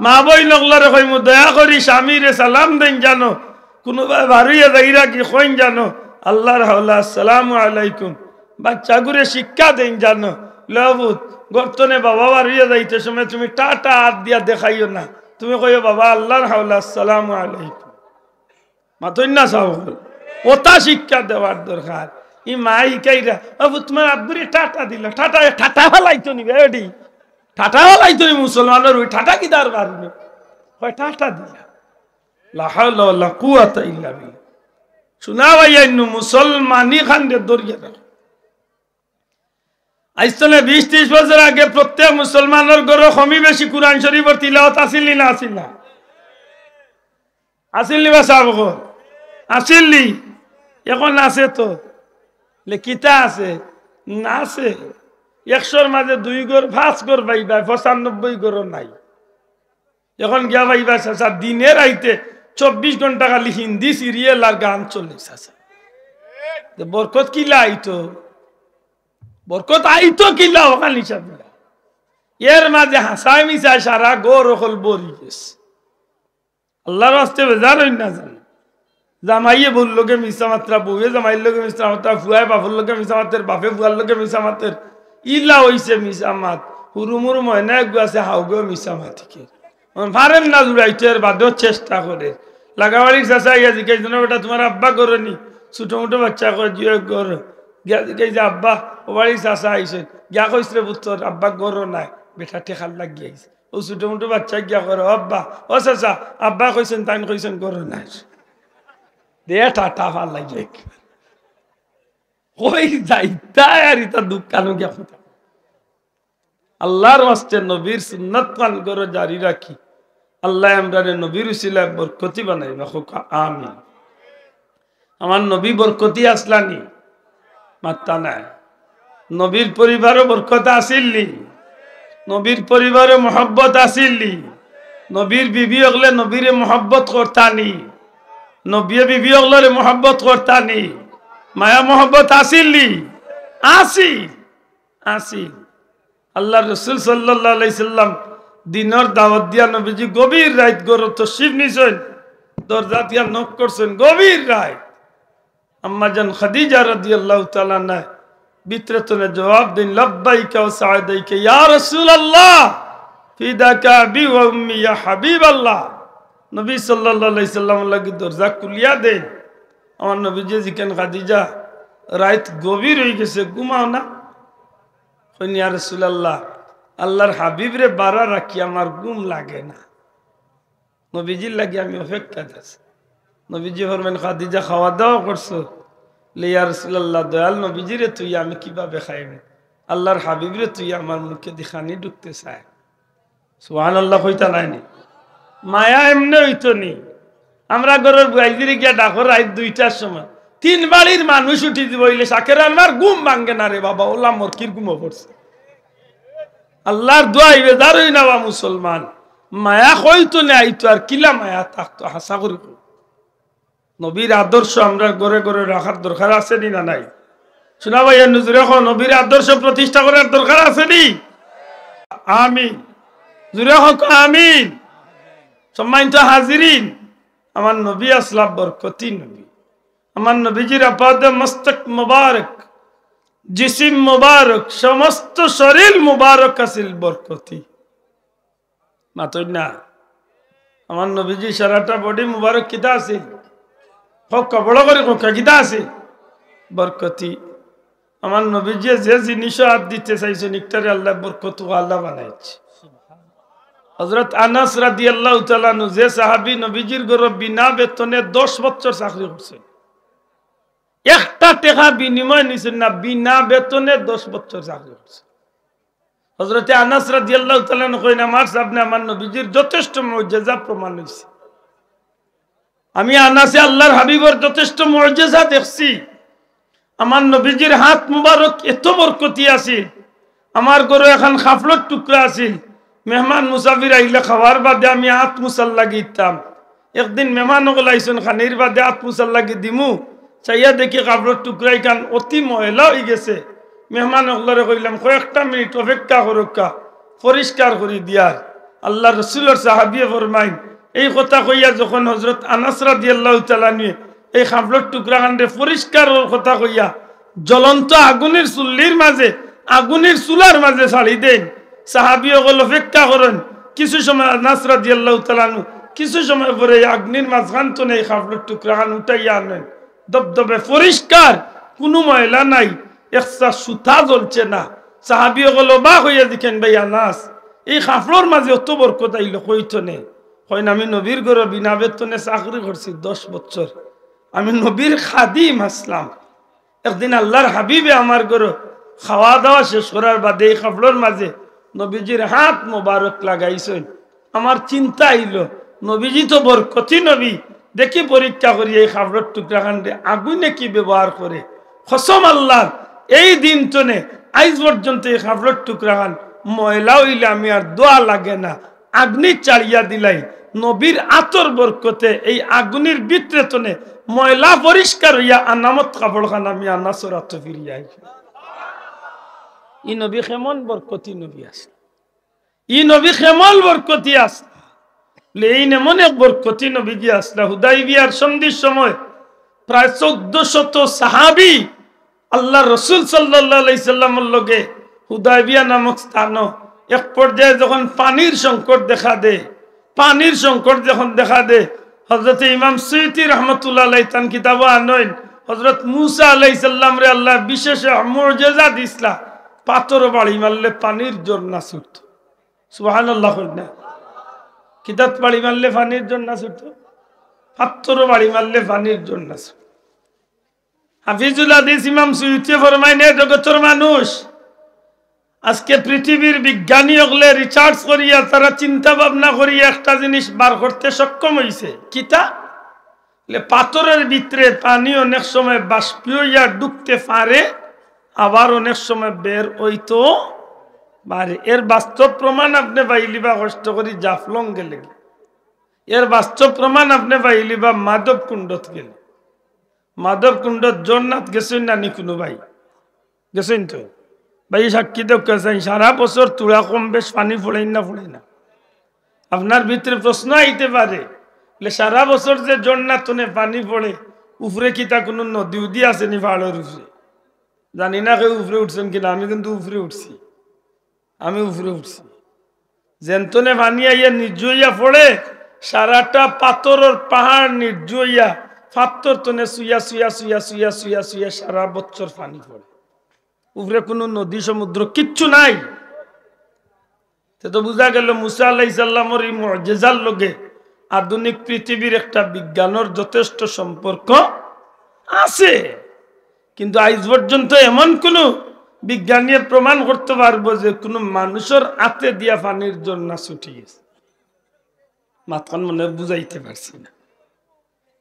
মা বইন অকলরে কইমু, দয়া করি স্বামীরে সালাম দেইন জানো, কুনুবায় বারইয়া যাইরা কি কইন জানো, "আল্লার হাওলা, আসসালামু আলাইকুম।" বাচ্চাগুরে শিক্ষা দেইন জানো, "লে পুত, ঘর তনে বাবা বারইয়া যাইতে সময় তুমি টাটা আত দিয়া দেখাইও না, তুমি কইও, "বাবা, আল্লার হাওলা, আসসালামু আলাইকুম।" মাতইন না সাব অকল। অতা শিক্ষা দেওয়ার দরকার। ই মায় হিকাইরা, "বাবু, তুমার আব্বুরে টাটা দিলা, টাটা, টাটা ফালাইতো নি বে, এডি। টাটা ফালাইতো নি মুসলমানর, অউ টাটা কিতার বারইন?" কয়, "টাটা দিলা।" লা হাওলা ওয়ালা কুওয়াতা ইল্লা বিল্লাহ। শুনা ভাইয়াইন, মুসলমানি খানরে ধরিয়া রাখো। আইজ তনে বিশ ত্রিশ বছর আগে প্রত্যেক মুসলমানর ঘরো কমি বেশি কুরআন শরীফর তিলাওয়াত আছিল নি না আছিল না? আছিল নি বা সাব অকল? আছিল নি? এখন আছে তো? লে কিতা আছে? না আছে। একশোর মাঝে দুই ঘর, পাঁচ ঘর পাইবায়, পঁচানব্বই ঘরও নাই। এখন গিয়া পাইবা চাচা, দিনে রাইতে চব্বিশ ঘন্টা খালি হিন্দি সিরিয়াল আর গান চলে চাচা। তে বরকত কিলা আইতো? বরকত আইতো কিলা অখান হিসাব দিলা? এর মাঝে হাছায় মিছায় সারা ঘর অকল ভরি গেছে। আল্লার ওয়াস্তে বেজার অইন না জানি। জামাইয়ে বউর লগে মিছা মাতরা, বউয়ে জামাইর লগে মিছা মাতরা, ফুয়ায় বাপর লগে মিছা মাতের, বাপে ফুয়ার লগে মিছা মাতের। ইলা অইছে মিছা মাত। হুরুমুরু ময়না এগু আছে, হাউগেও মিছা মাতিকে। অন পারের না জুড়াইতো, এর বাদেও চেষ্টা করের। লাগাবাড়ির চাচা আইয়া জিকাইছে, "না বেটা, তুমার আব্বা ঘরো নি?" ছোটো মোটো বাচ্চা কয়, "জি অয়, ঘরো।" গিয়া জিকাইছে, "আব্বা, অউ বাড়ির চাচা আইছইন।" গিয়া কইছে, "রে পুত্তর, আব্বা ঘরো নাই, বেটা ঠেকার লাগি আইছে।" অউ ছোটো মোটো বাচ্চা গিয়া কয়, "ও আব্বা, ও চাচা, আব্বা কইছইন, তাইন কইছইন ঘরো নাই।" দে টাটা ফালাই যায়। কই যাইতায় আর ইতা দোকানো গিয়া কথা। আল্লার ওয়াস্তে নবীর সুন্নত খান ঘরো জারি রাখি। আল্লায় আমরারে নবীর উসিলায় বরকতি বানাইবা, কউক্কা আমিন। আমার নবী বরকতি আছলা নি? মাত্তা নাই। নবীর পরিবারো বরকত আছিল নি? নবীর পরিবারো মহব্বত আছিল নি? নবীর বিবি অকলে নবীরে মহব্বত করতা নি? নবীয়ে বিবি অকলরে মহব্বত করতা নি? মায়া মহব্বত আছিল নি? আছিল, আছিল। আল্লার রসুল সাল্লাল্লাহু আলাইহি সাল্লাম দিনর দাওয়াত দিয়া নবীজি গভীর রাইত ঘরো তশরিফ নিছইন, দরজা দিয়া knock করছইন গভীর রাইত। আম্মাজান খাদিজা রাদিয়াল্লাহু তাআলা আনহা ভিতরে তনে জবাব দেইন, "লাব্বাইকা ওয়া সাদাইকা ইয়া রাসূলুল্লাহ, ফিদাকা আবি ওয়া উম্মি ইয়া হাবিবাল্লাহ।" নবী সাল্লাল্লাহু আলাইহি সাল্লামর লাগি দরজা খুলিয়া দেইন। আমার নবীজি জিকাইন, "খাদিজা, রাইত গভীর অইগেছে, ঘুমাও না?" কইন, "ইয়া রাসূলুল্লাহ, আল্লার হাবিবরে বারা রাখি আমার ঘুম লাগে না।" নবীজির লাগি আমি অপেক্ষাত আছি। নবীজি ফরমাইন, "খাদিজা, খাওয়া দাওয়া করছো?" "লে ইয়া রাসূলুল্লাহ, দয়াল নবীজিরে থুইয়া আমি কিভাবে খাইমু? আল্লার হাবিবরে থুইয়া আমার মুখেদি খানি ঢুকতে চায়।" সুবহানাল্লাহ কইতা নায় নি? মায়া এমনে অইতো নি। আমরা ঘরর বুয়াইজিরে গিয়া ডাকো রাইত দুইটার সময়, তিন বাড়ির মানুষ উঠি দিবো, অইলে শাকের আনোয়ার ঘুম ভাঙ্গে না রে বাবা, অলা মরকির ঘুমো পড়ছে। আল্লার দোয়াই বেজার অইন না বা মুসলমান, মায়া কইতো নে আইতো, আর কিলা মায়া থাকতো, হাছা করি কও। নবীর আদর্শ আমরার ঘরে ঘরে রাখার দরকার আছে নি না নাই? শুনা ভাইয়াইন, জুরে কও, নবীর আদর্শ প্রতিষ্ঠা করার দরকার আছে নি? আমিন। জুরে কও, আমিন। সম্মানিত হাজিরিন, আমার নবী আছলা বরকতি নবী। আমার নবীজির আপাদে মস্তক মোবারক, জিসিম মোবারক, সমস্ত শরীর মোবারক আছিল বরকতি। মাতইন না। আমার নবীজি সারাটা body মুবারক কিতা আছিল? কউক্কা, বড় করি কউক্কা, কিতা আছিল? বরকতি। আমার নবীজি যে জিনিসো আত দিতে চাইছইন, ইকটারে আল্লায় বরকতওয়ালা বানাইছে। হযরত আনাস রাদিয়াল্লাহু তাআলা আনহু, যে সাহাবী নবীজির ঘরো বিনা বেতনে দশ বছর চাকরি করছইন, একটা টেকা বিনিময় নিছইন না, বিনা বেতনে দশ বছর চাকরি করছইন। হযরতে আনাস রাদিয়াল্লাহু তাআলা আনহু কইন, "আমার সামনে আমার নবীজির যথেষ্ট মুজিজা প্রমাণ অইছে। আমি আনাসে আল্লার হাবিবর যথেষ্ট মুজিজা দেখছি। আমার নবীজির হাত মুবারক এত বরকতি আছিল। আমার ঘরো এখান কাপড়র টুকরা আছিল। মেহমান মুসাফির আইলে খাওয়ার বাদে আমি আত মুছার লাগি দিতাম। একদিন মেহমান অকল আইছইন, খানির বাদে আত মুছার লাগি দিমু, চাইয়া দেখি কাপড়র টুকরা ইখান অতি ময়লা অইগেছে। মেহমান অকলরে কইলাম, 'কয়েকটা মিনিট অপেক্ষা করউক্কা, পরিষ্কার করি দিয়ার।'" আল্লার রসুলর সাহাবিয়ে ফরমাইন, এই কথা কইয়া যখন হযরত আনাস রাদিয়াল্লাহু তাআলা আনহুয়ে এই কাপড়র টুকরা খানরে পরিষ্কারর কথা কইয়া জ্বলন্ত আগুনের চুল্লির মাঝে আগুনির চুলার মাঝে ছাড়ি দেইন। সাহাবী অকল অপেক্ষা করইন। কিছু সময় আনাস রাদিয়াল্লাহু তাআলা আনহু, কিছু সময় পরে এই আগুনির মাঝখান তনে এই কাপড়র টুকরাখান উঠাইয়া আনইন। দবদবে পরিষ্কার, কুনু ময়লা নাই, একটা সুতা জ্বলছে না। সাহাবী অকল অবাক অইয়া জিকাইন, "ভাই আনাস, এই কাপড়র মাঝে অত বরকত আইলো কই তনে?" কইন, "আমি নবীর ঘরো বিনা বেতনে চাকরি করছি দশ বছর, আমি নবীর খাদিম আছলাম।" একদিন আল্লাহর হাবিবে আমার ঘরো খাওয়া দাওয়া শেষ করার বাদে এই কাপড়র মাঝে নবীজির হাত মোবারক লাগাইছইন। আমার চিন্তা আইলো, নবীজি তো বরকতি নবী, দেখি পরীক্ষা করি এই কাপড়র টুকরাখানরে আগুনে কি ব্যবহার করে। কসম আল্লাহর, এই দিন তনে আইজ পর্যন্ত এই কাপড়র টুকরাখান ময়লা অইলে আমি আর ধোয়া লাগে না, আগুনি চাড়িয়া দিলাই। নবীর আতর বরকতে এই আগুনির ভিতরে তনে ময়লা পরিষ্কার অইয়া আনামত কাপড়খান আমি আনাসর আতো ফিরিয়া আইছি। ই নবী কেমন বরকতি নবী আছলা, ই নবী কেমন বরকতি আছলা। লে এইন এমন এক বরকতি নবীজি আছলা। হুদাইবিয়ার সন্ধির সময় প্রায় চৌদ্দ শত সাহাবী আল্লাহর রসুল সাল্লাল্লাহু আলাইহি সাল্লামর লগে হুদাইবিয়া নামক স্থানো এক পর্যায়ে যখন পানির সংকট দেখা দেয়, পানির সংকট যখন দেখা দেয়, হযরতে ইমাম সুয়ুতী রহমতুল্লাহ আলাইহি তান কিতাবো আনইন, হযরত মুসা আলাইহিস সালামরে আল্লাহ বিশেষ মুজিজা দিছলা, পাথরো বাড়ি মারলে পানির ঝর্ণা ছুটতো। সুবহানাল্লাহ কইন না? কিতাত বাড়ি মারলে পানির ঝর্ণা ছুটতো, পাথরো বাড়ি মারলে পানির ঝর্ণা ছুটতো। হাফিজুল হাদিস ইমাম সুয়ুতী ফরমাইন, এ জগতর মানুষ, আজকে পৃথিবীর বিজ্ঞানী অকলে research করিয়া, তারা চিন্তা ভাবনা করিয়া একটা জিনিস বার করতে সক্ষম অইছে। কিতা? লে পাথরর ভিতরে পানি অনেক সময় বাষ্পীয় অইয়া ঢুকতে পারে, আবার অনেক সময় বের অইতো পারে। এর বাস্তব প্রমাণ আপনে পাইলিবা কষ্ট করি জাফলং গেলে, এর বাস্তব প্রমাণ আপনে পাইলিবা মাধব কুণ্ডত গেলে। মাধব কুণ্ডত ঝর্ণাত গেছইন না নি কুনু ভাই? গেছইন তো? ভাই সাক্ষী দেউক্কা চাইন, সারা বছর থুড়া কম বেশ পানি পড়েইন না পড়ে না? আপনার ভিতরে প্রশ্ন আইতে পারে, বলে, সারা বছর যে ঝর্ণা তনে পানি পড়ে, উপরে কিতা কুনু নদী উদি আছে নি পাহাড়র উপরে? জানি না কেউ উপরে উঠছইন কিনা, আমি কিন্তু উপরে উঠছি, আমি উপরে উঠছি। যেন তনে পানি আইয়া নির্জু অইয়া পড়ে, সারাটা পাথরর পাহাড় নির্জু অইয়া, পাথর তনে চুইয়া, চুইয়া, চুইয়া, চুইয়া, চুইয়া, চুইয়া সারা বছর পানি পড়ে। উপরে কুনু নদী সমুদ্র কিচ্ছু নাই। তে তো বুঝা গেল মুসা আলাইহিস সালামর ই মুজিজার লগে আধুনিক পৃথিবীর একটা বিজ্ঞানর যথেষ্ট সম্পর্ক আছে। কিন্তু আইজ পর্যন্ত এমন কুনু বিজ্ঞানীয়ে প্রমাণ করতে পারবো যে কুনু মানুষর আতে দিয়া পানির ঝর্ণা ছুটি গেছে? মাতখান মনে বুঝাইতে পারছি না।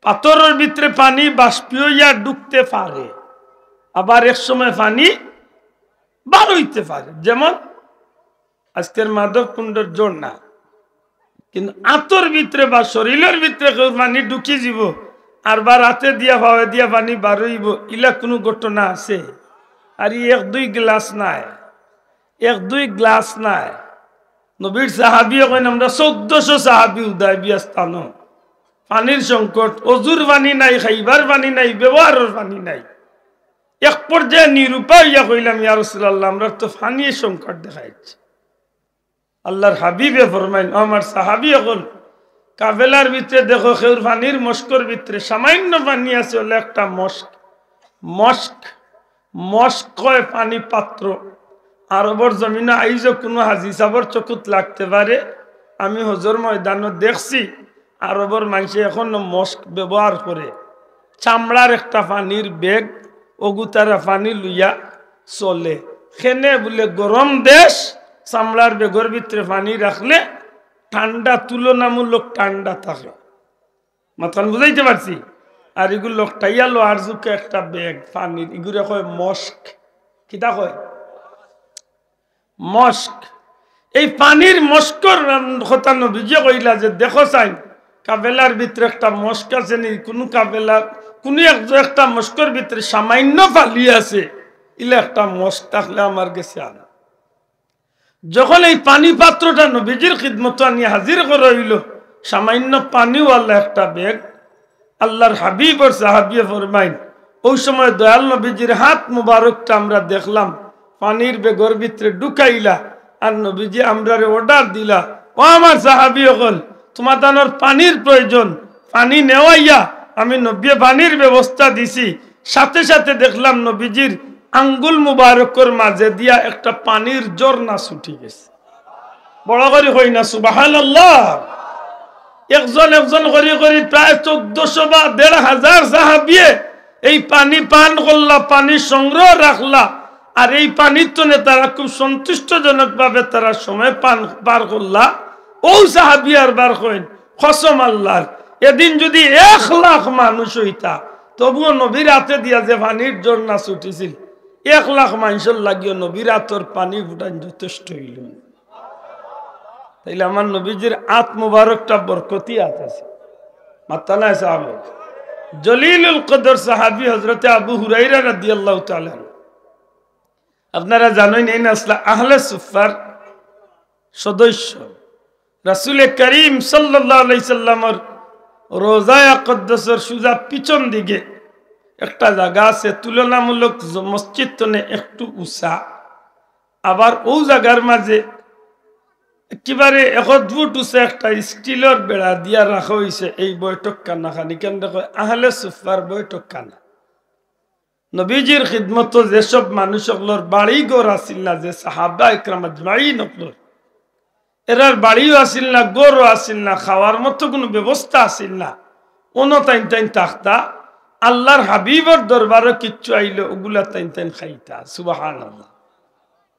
পাথরর ভিতরে পানি বাষ্পীয় অইয়া ঢুকতে পারে, আবার এক সময় পানি বার অইতে পারে। যেমন আজকের মাধব কুণ্ডর ঝর্ণা, কিন্তু আতর ভিতরে বা শরীলর ভিতরে কেউ পানি ঢুকি যিবো, আর বার আতে দিয়া পাওয়ে দিয়া পানি বার অইবো, ইলা কুনু ঘটনা আছে? আর ই এক দুই গ্লাস নায়, এক দুই গ্লাস নায়। নবীর সাহাবী অকইন, আমরা চৌদ্দশো সাহাবী হুদায়বিয়া স্থানো। পানির সংকট, অজুর পানি নাই, খাইবার পানি নাই, ব্যবহারর পানি নাই। এক পর্যায়ে নিরুপায় অইয়া কইলাম, "ইয়া রাসূলুল্লাহ, আমরার তো পানির সংকট দেখা দিছে।" আল্লাহর হাবিবে ফরমাইন, "ও আমার সাহাবী অকল, কাফেলার ভিতরে দেখো, কেউর পানির মশকর ভিতরে সামান্য পানি আছে, অইলে একটা মশক।" মশক, মশক কয় পানি পাত্র। আরবর জমিনো আইজও কুনু হাজি সাবর চকুত লাগতে পারে। আমি হজর ময়দানো দেখছি, আরবর মানষে এখনো মশক ব্যবহার করে। চামড়ার একটা পানির ব্যাগ, অগু তারা পানি লইয়া চলে। কেনে বুলে গরম দেশ, চামড়ার ব্যাগর ভিতরে পানি রাখলে ঠান্ডা, তুলনামূলক ঠান্ডা থাকে। মাতখান বুঝাইতে পারছি? আর ইগু লটকাইয়া লওয়ার যুগে একটা ব্যাগ পানির, ইগুরে কয় মশক। কিতা কয়? মশক। এই পানির মশকর কথা নবীজিয়ে কইলা যে, "দেখো চাইন, কাফেলার ভিতরে একটা মশক আছে নি, কুনু কাফেলার কুনু এক, একটা মশকর ভিতরে সামান্য পানি আছে, ইলা একটা মশক থাকলে আমার গেছে আনো।" যখন এই পানি পাত্রটা নবীজির খিদমতো আনি হাজির করা অইলো, সামান্য পানিওয়ালা একটা ব্যাগ, আল্লাহর হাবিব আর সাহাবিয়ে ফরমাইন, ওই সময় দয়াল নবীজির হাত মুবারকটা আমরা দেখলাম, পানির বেগর ভিতরে ঢুকাইলা, আর নবীজি আমরারে অর্ডার দিলা, "ও আমার সাহাবী অকল, তুমাতানর পানির প্রয়োজন, পানি নেওয়াইয়া।" আমি নবীয়ে পানির ব্যবস্থা দিছি, সাথে সাথে দেখলাম নবীজির আঙ্গুল মুবারকর মাঝে দিয়া একটা পানির ঝর্ণা ছুটি গেছে। বড় করি কই না সুবহানাল্লাহ। একজন একজন করি করি প্রায় চৌদ্দশো বা দেড় হাজার সাহাবিয়ে এই পানি পান করলা, পানি সংগ্রহ রাখলা, আর এই পানির তনে তারা খুব সন্তুষ্টজনকভাবে তারা সময় পান পার করলা। ও সাহাবি আর বার কইন, "কসম আল্লাহর, এদিন যদি এক লাখ মানুষ হইতা, তবুও নবীর আতে দিয়া যে পানির ঝর্ণা ছুটিছিল, এক লাখ মানুষর লাগিও নবীর আতর পানি ফুটান যথেষ্ট হইল।" তাইলে আমার নবীজির আত মুবারকটা বরকতি আত আছে। মাত্তা নাই সাহাব। জলিলুল কদর সাহাবী হযরতে আবু হুরাইরা রাদিয়াল্লাহু তাআলা আনহু। আপনারা জানেন, এই নাসলা আহলে সুফার সদস্য। রাসূলে করিম সাল্লাল্লাহু আলাইহি সাল্লামর রওজায়ে আকদ্দাসর সুজা পিছন দিকে একটা জাগা আছে, তুলনামূলক জ-, মসজিদ তনে একটু উঁচা। আবার ও জাগার মাঝে একেবারে এক ফুট উঁচা একটা স্টিলর বেড়া দিয়া রাখা হইছে। এই বৈঠকখানা খানি কেন দেখো, আহলে সুফার বৈঠকখানা। নবীজির খিদমতো যেসব মানুষ অকলর বাড়ি ঘর আছিল না, যে সাহাবা একরাম আজমাইন অকলর, এরার বাড়িও আছিল না, ঘরও আছিল না, খাওয়ার মতো কোনো ব্যবস্থা আছিল না, অনো তাইন তাইন থাকতা। আল্লাহর হাবিবর দরবারো কিচ্ছু আইলে ওগুলা তাইন তাইন খাইতা। সুবহানাল্লাহ।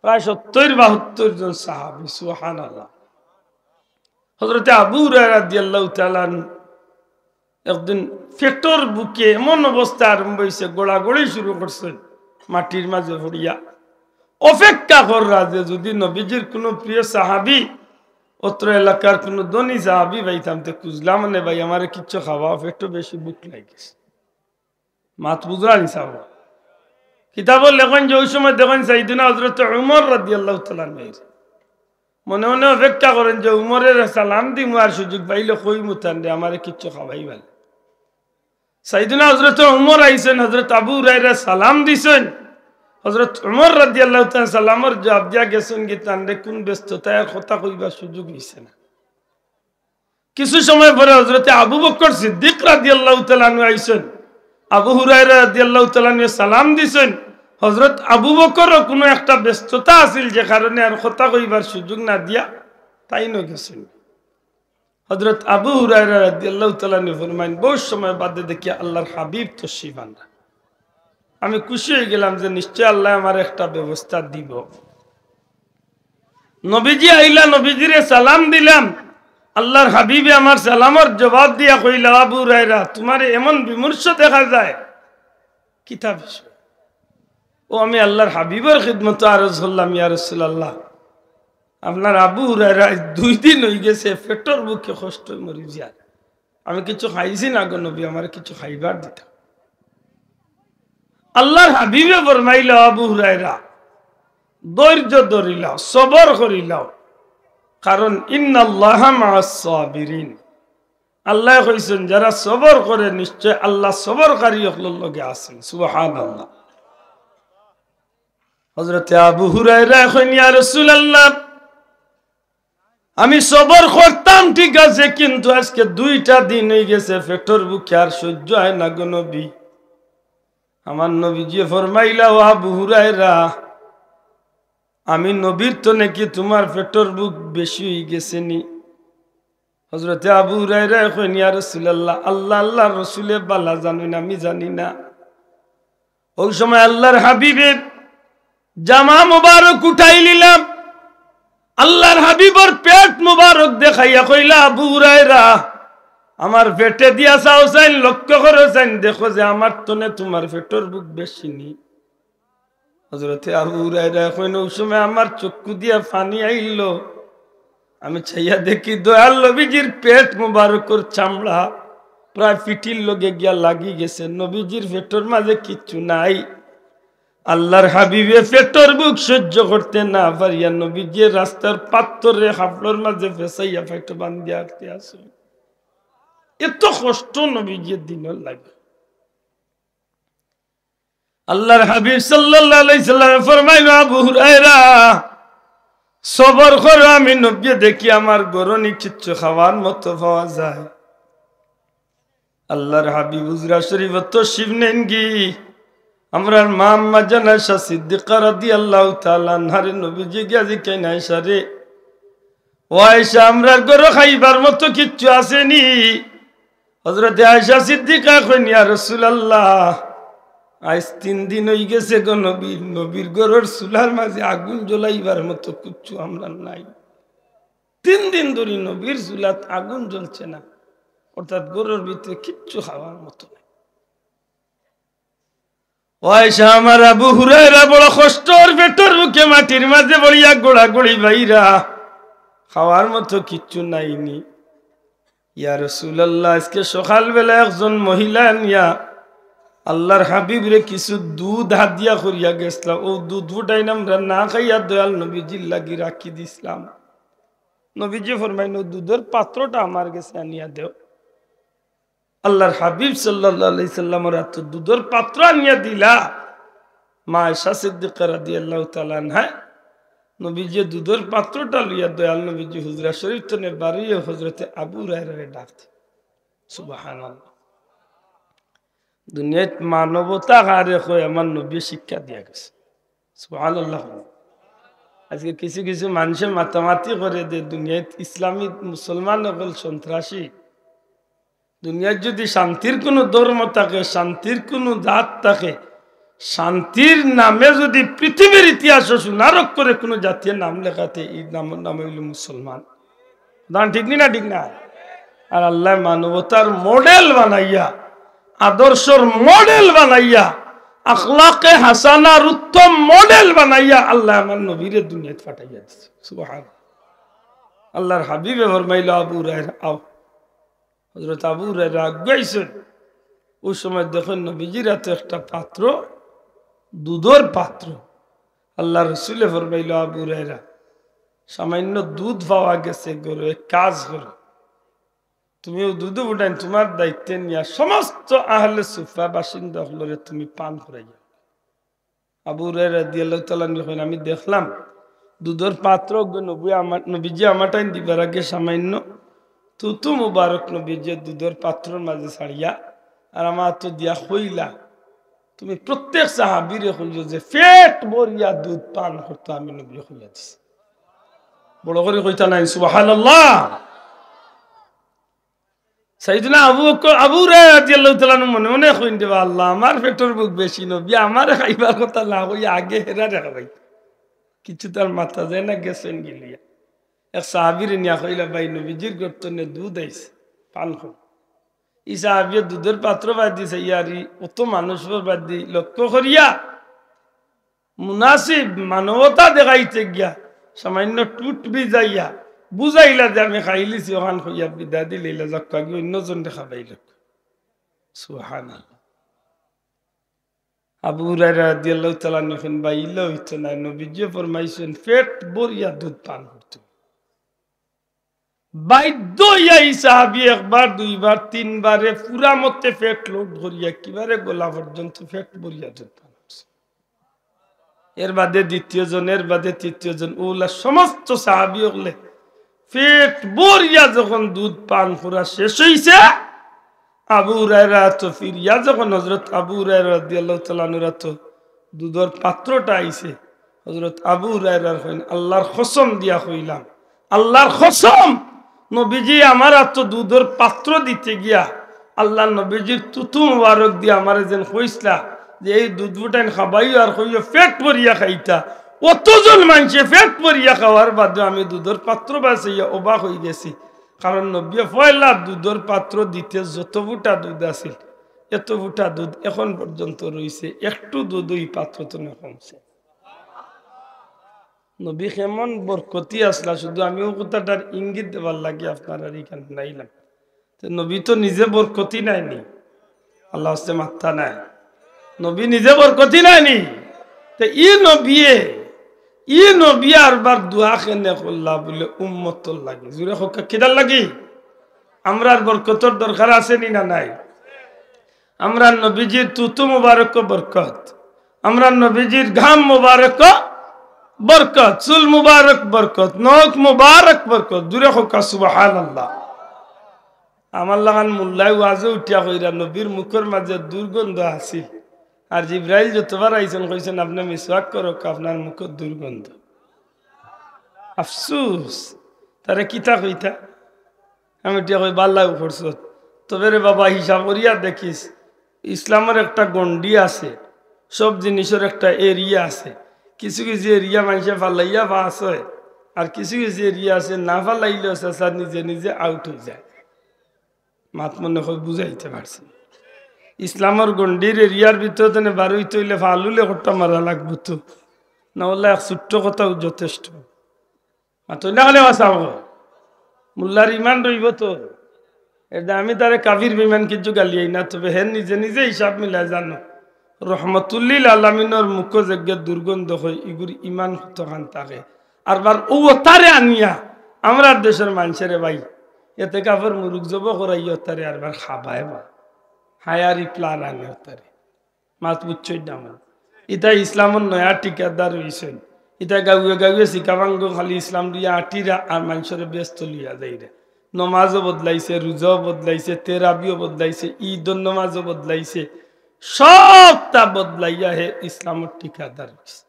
প্রায় সত্তর বাহাত্তর জন সাহাবী। সুবহানাল্লাহ। হযরতে আবু হুরায়রা রাদিয়াল্লাহু তাআলা আনহু একদিন পেটর ভুকে এমন অবস্থা আরম্ভ হইছে, গড়াগড়ি শুরু করছইন মাটির মাঝে পড়িয়া। অপেক্ষা কররা যে যদি নবীজির কোনো প্রিয় সাহাবী, অত্র এলাকার কোনো ধনী সাহাবী পাইতাম, তে খুঁজলাম, "মানে ভাই, আমারে কিচ্ছু খাওয়াও, পেটো বেশি ভুক লাগিছে।" মাত বুঝরা নি সাব? কিতাবো লেখইন যে ওই সময় দেখইন সাইয়েদুনা হযরত উমর রাদিয়াল্লাহু তাআলা আনহু মনে মনে অপেক্ষা করইন যে উমররে সালাম দিমু আর সুযোগ পাইলে কইমু তানরে আমারে কিচ্ছু খাওয়াইবা। সাইয়েদুনা হযরত উমর আইছইন, হযরত আবু হুরায়রা সালাম দিছইন। হযরত উমর রাদিয়াল্লাহু তাআলা সালামর জবাব দিয়া গেছইন গি, তানরে কোন ব্যস্ততায় আর কথা কইবার সুযোগ হইছে না। কিছু সময় পরে হযরতে আবু বকর সিদ্দিক রাদিয়াল্লাহু তাআলা আনহু আইছইন। আবু হুরায়রা রাদিয়াল্লাহু তাআলা আনহু সালাম দিছইন। হযরত আবু বকরও কোনো একটা ব্যস্ততা আছিল, যে কারণে আর কথা কইবার সুযোগ না দিয়া তাইনও গেছইন। হযরত আবু হুরায়রা রাদিয়াল্লাহু তাআলা আনহু ফরমাইন, "বহুত সময় বাদে দেখি আল্লাহর হাবিব তশরিফ আনরা। আমি খুশি হয়ে গেলাম যে নিশ্চয় আল্লাহ আমার একটা ব্যবস্থা দিব।" নবীজি আইলা, নবীজিরে সালাম দিলাম। আল্লাহর হাবিবে আমার সালামর জবাব দিয়া কইলা, "আবু হুরায়রা, তুমারে এমন বিমর্ষ দেখা যায়, কিতা বিষয়?" "ও, আমি আল্লাহর হাবিবর খিদমতো আরজ করলাম, ইয়া রাসূলুল্লাহ, আপনার আবু হুরায়রা আইজ দুই দিন হই গেছে, পেটর ভুকে কষ্টে মরি যার।" আমি কিছু খাইছি না গো নবী, আমারে কিছু খাইবার দিতা। আল্লাহর হাবিবে ফরমাইলা, "আবু হুরায়রা, ধৈর্য ধরিলাও, সবর করিলাও, কারণ ইন্নাল্লাহা মাআস সাবিরিন।" আল্লাহ কইছইন, "যারা সবর করে, নিশ্চয় আল্লাহ সবরকারী অকলর লগে আছইন।" সুবহানাল্লাহ। হযরতে আবু হুরায়রা কইন, "ইয়া রাসূলুল্লাহ, আমি সবর করতাম ঠিক আছে, কিন্তু আজকে দুইটা দিন হই গেছে, পেটর ভুকে আর সহ্য হয় না গো নবী।" আমার নবীজি ফরমাইলা, "ও আবু হুরায়রা, আমি নবীর তনে কি তুমার পেটর ভুক বেশি হই গেছে নি?" হযরতে আবু হুরায়রা কইন, "ইয়া রাসূলুল্লাহ, আল্লাহ, আল্লাহর রসুলে বালা জানইন, আমি জানি না।" ওই সময় আল্লাহর হাবিবের জামা মুবারক উঠাই নিলাম। আল্লাহর হাবিবর পেট মুবারক দেখাইয়া কইলা, "আবু হুরায়রা, আমার পেটে দিয়া চাও চাইন, লক্ষ্য করো চাইন, দেখো যে আমার তনে তুমার পেটর ভুক বেশি নি।" হযরতে আবু হুরায়রা কইন, "ওই সময় আমার চক্ষু দিয়া পানি আইলো, আমি চাইয়া দেখি দয়াল নবীজির পেট মুবারকর চামড়া প্রায় পিঠির লগে গিয়া লাগি গেছে, নবীজির পেটর মাঝে কিচ্ছু নাই।" আল্লাহর হাবিবে পেটর ভুক সহ্য করতে না পারিয়া নবীজি রাস্তার পাত্তরে কাপড়র মাঝে ফেসাইয়া পেট বান্ধিয়া আটকে আছে। এত কষ্ট নবীজির দিনর লাগে। আল্লাহর হাবিব সাল্লাল্লাহু আলাইহি সাল্লামে ফরমাইল, "আবু হুরায়রা, সবর করো, আমি নবীয়ে দেখি আমার ঘরো নি কিচ্ছু খাওয়ার মতো পাওয়া যায়।" আল্লাহর হাবিব হুজরা শরীফ তশরিফ নেইন গি, আমরার মা আম্মা জান আয়েশা সিদ্দিকা রাদিয়াল্লাহু তাআলা আনহারে নবীজি গিয়া জিকাইন, "আয়েশা রে, ও আয়েশা, আমরার ঘরো খাইবার মতো কিচ্ছু আছে নি?" হযরতে আয়েশা সিদ্দিকা কইন, "ইয়া রাসূলুল্লাহ, আইজ তিন দিন অইগেছে গো নবীর, নবীর ঘরর চুলার মাঝে আগুন জ্বলাইবার মতো কিচ্ছু আমরার নাই। তিন দিন ধরি নবীর চুলাত আগুন জ্বলছে না, অর্থাৎ ঘরর ভিতরে কিচ্ছু খাওয়ার মতো নাই।" ও আয়েশা, আমার আবু হুরায়রা বড় কষ্টর পেটর ভুকে মাটির মাঝে পড়িয়া গড়াগড়ি বাইরা, খাওয়ার মতো কিচ্ছু নাই নি। ইয়া রাসূলুল্লাহ, আজকে সকালবেলা একজন মহিলা আনিয়া আল্লাহর হাবিবরে কিছু দুধ হাদিয়া করিয়া গেছলা, অউ দুধ ফুটাইন আমরা না খাইয়া দয়াল নবীজির লাগি রাখি দিছলাম। নবীজি ফরমাইন, "অউ দুধর পাত্রটা আমার গেছে আনিয়া দেও।" আল্লাহর হাবিব সাল্লাল্লাহু আলাইহি সাল্লামর আতো দুধর পাত্র আনিয়া দিলা মা আয়েশা সিদ্দিকা রাদিয়াল্লাহু তাআলা আনহা। নবীজি দুধর পাত্রটা লইয়া দয়াল নবীজি হুজরা শরীফ তনে বারইয়া হযরতে আবু হুরায়রারে ডাক দেইন। সুবহানাল্লাহ। দুনিয়াত মানবতা কারে কয়, আমার নবীয়ে শিক্ষা দিয়া গেছে। সুবহানাল্লাহ। আজকে কিছু কিছু মানষে মাতামাতি করে যে দুনিয়াত ইসলামী মুসলমান অকল সন্ত্রাসী। দুনিয়াত যুদি শান্তির কুনু ধর্ম থাকে, শান্তির কুনু জাত থাকে, শান্তির নামে যুদি পৃথিবীর ইতিহাসো সোনার অক্ষরে কুনু জাতিয়ে নাম লেখাতে, ই নামর নাম অইলো মুসলমান। দান ঠিক নি না, ঠিক না? আর আল্লায় মানবতার মডেল বানাইয়া, আদর্শর মডেল বানাইয়া, আখলাকে হাসানার উত্তম মডেল বানাইয়া আল্লায় আমার নবীরে দুনিয়াত পাঠাইয়া দিছে। সুবহান। আল্লাহর হাবিবে ফরমাইল, "আবু হুরায়রা, আও।" হযরত আবু হুরায়রা আগুয়াইছইন। অউ সময় দেখইন নবীজির আতো একটা পাত্র, দুধর পাত্র। আল্লাহর রসুলে ফরমাইল, "আবু হুরায়রা, সামান্য দুধ পাওয়া গেছে ঘরো, এক কাজ করো, তুমি অউ দুধ ফুটাইন তুমার দায়িত্বে নিয়া সমস্ত আহলে সুফা বাসিন্দা অকলরে তুমি পান করাইয়া।" আবু হুরায়রা রাদিয়াল্লাহু তাআলা আনহু কইন, "আমি দেখলাম দুধর পাত্র অগু নবী আমার, নবীজি আমার টাইম দিবার আগে সামান্য থুথু মুবারক নবীজি দুধর পাত্রর মাঝে ছাড়িয়া আর আমার আতো দিয়া কইলা, তুমি প্রত্যেক সাহাবীরে কইও যে পেট ভরিয়া দুধ পান করতো আমি নবীয়ে কইয়া দিছি।" বড় করি কইতা নায়, সুবহানাল্লাহ। সাইয়েদনা আবু বকর, আবু হুরায়রা রাদিয়াল্লাহু তাআলা আনহু মনে মনে কইন, "রে বা আল্লাহ, আমার পেটর ভুক বেশি, নবীয়ে আমারে খাইবার কথা না কইয়া আগে হেরারে খাওয়াইতা।" কিচ্ছু তার মাথা যায় না, গেছইন গিলিয়া। এক সাহাবীরে নিয়া কইলা, "ভাই, নবীজির ঘর তনে দুধ আইছে, পান করো।" ই সাহাবীয়ে দুধর পাত্র বায়দি চাইয়া আর ই অত মানুষর বায়দি লক্ষ্য করিয়া মুনাসিব মানবতা দেখাইতে গিয়া সামান্য টুট ভিজাইয়া বুঝাইলা যে, "আমি খাইলিছি, অখান কইয়া বিদায় দিলাইলা, যাউক্কা গি অইন্য জনরে খাবাইলাউক্কা।" সুবহানাল্লাহ। আবু হুরায়রা রাদিয়াল্লাহু তাআলা আনহু কইন, "ভাই, ইলা অইতো নায়, নবীজিয়ে ফরমাইছইন পেট ভরিয়া দুধ পান করতো।" বাধ্য অইয়া ই সাহাবী একবার, দুইবার, তিনবারে পুরা মতে পেট লোড করিয়া একেবারে গলা পর্যন্ত পেট ভরিয়া দুধ পান করছে। এর বাদে দ্বিতীয় জন, এর বাদে তৃতীয় জন, অউলা সমস্ত সাহাবী অকলে পেট ভরিয়া যখন দুধ পান করা শেষ অইছে, আবু হুরায়রা তো ফিরিয়া যখন হযরত আবু হুরায়রা রাদিয়াল্লাহু তাআলা আনহুর আতো দুধর পাত্রটা আইছে, হযরত আবু হুরায়রার কইন, "আল্লাহর কসম দিয়া কইলাম, আল্লাহর কসম, নবীজি আমার আতো দুধর পাত্র দিতে গিয়া আল্লাহর নবীজির থুথু মুবারক দিয়া আমারে যেন কইছলা যে এই দুধ ফুটাইন খাবাইও আর কইও পেট ভরিয়া খাইতা, অতজন মানষে পেট ভরিয়া খাওয়ার বাদেও আমি দুধর পাত্র বায় চাইয়া অবাক অইগেছি।" কারণ নবীয়ে পয়লা দুধর পাত্র দিতে যত ফুটা দুধ আছিল, এত ফুটা দুধ এখন পর্যন্ত রইছে, একটু দুধও ই পাত্র তনে কমছে। নবী কেমন বরকতি আছলা, শুধু আমি অউ কথাটার ইঙ্গিত দেবার লাগি আপনারার ইখান হুনাইলাম। তে নবী তো নিজে বরকতি নায় নি, আল্লাহ আস্তে মাত্তা নায়, নবী নিজে বরকতি নায় নি। তে ই নবিয়ে, ই নবিয়ে আরবার দোয়া কেনে করলা বুলে উম্মতর লাগি। জুরে কউক্কা, কিতার লাগি? আমরার বরকতর দরকার আছে নি না নাই? আমরার নবীজির থুথু মুবারকো বরকত, আমরার নবীজির ঘাম মুবারক বরকত, চুল মুবারক বরকত, নখ মুবারক বরকত। জুরে কউক্কা সুবহানাল্লাহ। আমার লাখান মুল্লায় ওয়াজো উঠিয়া কইরা নবীর মুখর মাঝে দুর্গন্ধ আছিল। আর জিব্রাইল যতবার আইছইন কইছইন, "আপনে মিসওয়াক করউক্কা, আপনার মুখর দুর্গন্ধ।" আফসুস, তারে কিতা কইতা? আমি উঠিয়া কই, "বালাউ করছত।" তবে রে বাবা, হিসাব করিয়া দেখিস, ইসলামর একটা গণ্ডি আছে, সব জিনিসর একটা এরিয়া আছে। কিছু কিছু এরিয়া মানষে ফালাইয়া পাস অয়, আর কিছু কিছু এরিয়া আছে না ফালাইলেও শেষা নিজে নিজে আউট অইযায়। মাত মনে কয় বুঝাইতে পারছি। ইসলামর গণ্ডির এরিয়ার ভিতর থনে বারইতে অইলে ফালুলে কট্টা মারা লাগবো তো, না অইলে এক ছোট্ট কথাউ যথেষ্ট। মাতইন না কেনে বা সাব? মুল্লার ইমান রইবো তো। এরদায় আমি তারে কাফির বেইমান কিচ্ছু গালিয়াই না, তবে হে নিজে নিজে হিসাব মিলায় জানো। রহমতুল্লিল আলামিনর মুখো যেগিয়ে দুর্গন্ধ অয়, ইগুর ইমান কতখান থাকে। আরবার অউ অতারে আনিয়া আমরার দেশর মানষরে ভাই, এতেকাফর মুরুগ জবো করাইয়া অতারে আরবার খাবায় বা। হায়ারি প্লান আনে অতারে। মাত বুঝছইন না আমার? ইতা ইসলামর নয়া ঠিকাদার অইছইন। ইতা গাউয়ে গাউয়ে সিকাবাঙ্গো খালি ইসলাম লইয়া আটিরা আর মানষরে ব্যস্ত লইয়া যাইরা। নমাজও বদলাইছে, রোজাও বদলাইছে, তেরাবিও বদলাইছে, ঈদর নমাজও বদলাইছে। সবতা বদলাইয়া হে ইসলামর ঠিকাদার অইছে।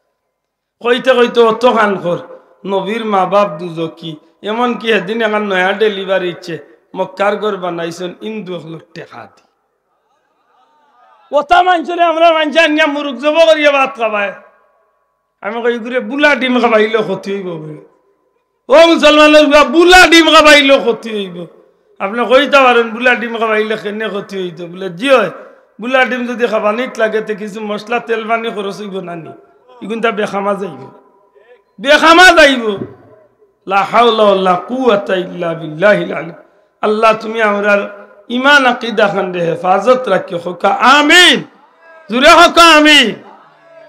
কইতে কইতে অতখান কর, নবীর মা বাপ দুজখি, এমনকি হেদিন এখান নয়া ডেলিভারি ইচ্ছে, মক্কার ঘর বানাইছইন, হিন্দু অকলর টেকা দি। অতা মানষরে আমরার মানষে আনিয়া মুরুগ জবো করিয়া ভাত খাবায়। আমি কই, "ইগুরে বুলা ডিম খাবাইলে ক্ষতি অইবো বুলে।" ও মুসলমানর পুয়া, বুলা ডিম খাবাইলে ক্ষতি অইবো। আপনে কইতা পারইন, "বুলা ডিম খাবাইলে কেনে ক্ষতি অইতো?" বুলে, "জি অয়, বুলা ডিম যুদি খাবানিত লাগে, তে কিছু মশলা তেল পানি খরচ অইবো না নি? ইগুনতা বেখামা যাইবো, বেখামা যাইবো।" লা হাওলা ওয়ালা কুওয়াতা ইল্লা বিল্লাহিল আলী। আল্লাহ, তুমি আমরার ইমান আকিদা খানরে হেফাজত রাখিও, কউক্কা আমিন। জুরে কউক্কা আমিন।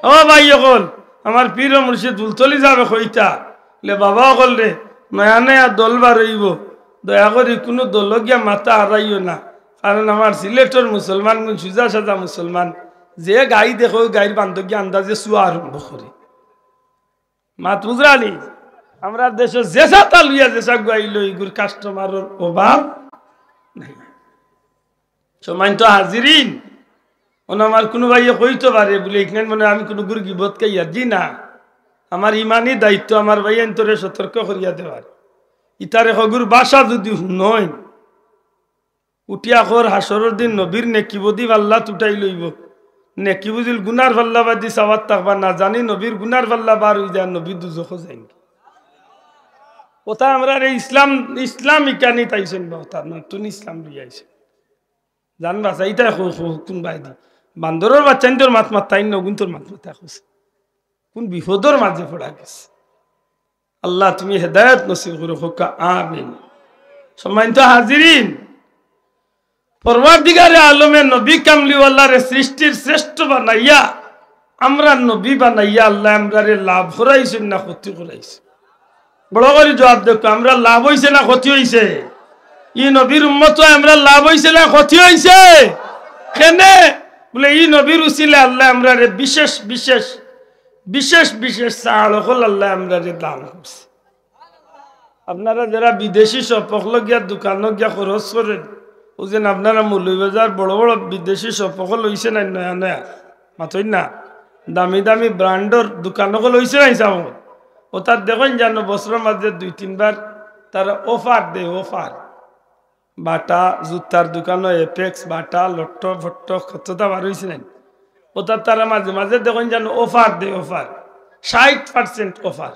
ও ভাই অকল, আমার পীর ও মুর্শিদ ফুলতলি সাবে কইতা, বুলে, "বাবা অকলরে, নয়া নয়া দল বার অইবো, দয়া করি কুনু দলো গিয়া মাথা হারাইও না, কারণ আমার সিলেটর মুসলমানগুন সুজা সাজা মুসলমান, যে গাই দেখো, অউ গাইর বান্দো গিয়া আন্দাজে চুয়া আরম্ভ করে।" মাত বুঝরানি? আমরার দেশো যেছা তালুয়া যেছা গুয়াইলো, ইগুর কাস্টমারর অভাব নাই। সম্মানিত হাজিরিন, অনো আমার কুনু ভাইয়ে কইতো পারে বুলে, "ইখান মনে অয় আমি কুনুগুর গিবত খাইয়ার।" জি না, আমার ইমানি দায়িত্ব আমার ভাইয়াইন্তরে সতর্ক করিয়া দেওয়ার। ইতারে হগুর ভাষা যুদি হুনইন, উঠিয়া কর, হাশরর দিন নবীর নেকি বদি পাল্লাত উঠাই লইবো। নেকি বুজিল গুনার পাল্লা বাদি চাওয়াত থাকবা না, জানি নবীর গুনার পাল্লা বার অইযায়, নবী দুজখো যাইন। অতা আমরার ইসলাম, ইসলাম ইখানিত আইছইন বা অতা নতুন ইসলাম লইয়া আইছইন। জান বাঁচাইতায় কো-, কো-, কুন বায়দি? বান্দরর বাচ্চাইন্তর মাত মাততায় না, অগুইন্তর মাত মাততায় কইছে। কুন বিপদর মাঝে পড়া গেছে। আল্লাহ, তুমি হেদায়েত নসিব করো, কউক্কা আমিন। সম্মানিত হাজিরিন, পরওয়ারদিগারে আলমে নবী কামলিওয়ালারে সৃষ্টির শ্রেষ্ঠ বানাইয়া আমরার নবী বানাইয়া আল্লায় আমরারে লাভ করাইছইন না ক্ষতি করাইছইন? বড় করি জুয়াব দেউক্কা, আমরার লাভ অইছে না ক্ষতি অইছে? ই নবীর উম্মত অইয়া আমরার লাভ অইছে না ক্ষতি অইছে? কেনে? বুলে, ই নবীর উছিলায় আল্লায় আমরারে বিশেষ বিশেষ, বিশেষ বিশেষ ছাড় অকল আল্লায় আমরারে দান করছে। আপনারা যেরা বিদেশি শপ অকলো গিয়া দোকানো গিয়া খরচ করইন, অউ যেন আপনারা মৌলভীবাজার বড় বড় বিদেশি শপ অকল অইছে না নয়া নয়া, মাতইন না, দামি দামি ব্র্যান্ডর দোকান অকল অইছে না হিসাব অকল। অতাত দেখইন যেন বছরর মাঝে দুই তিনবার তারা অফার দেয়, অফার। বাটা, জুতার দোকানো এপেক্স, বাটা, লট্ট ফট্ট কততা বার অইছে না। অতাত তারা মাঝে মাঝে দেখইন যেন অফার দেয়, অফার, ষাইট পার্সেন্ট অফার,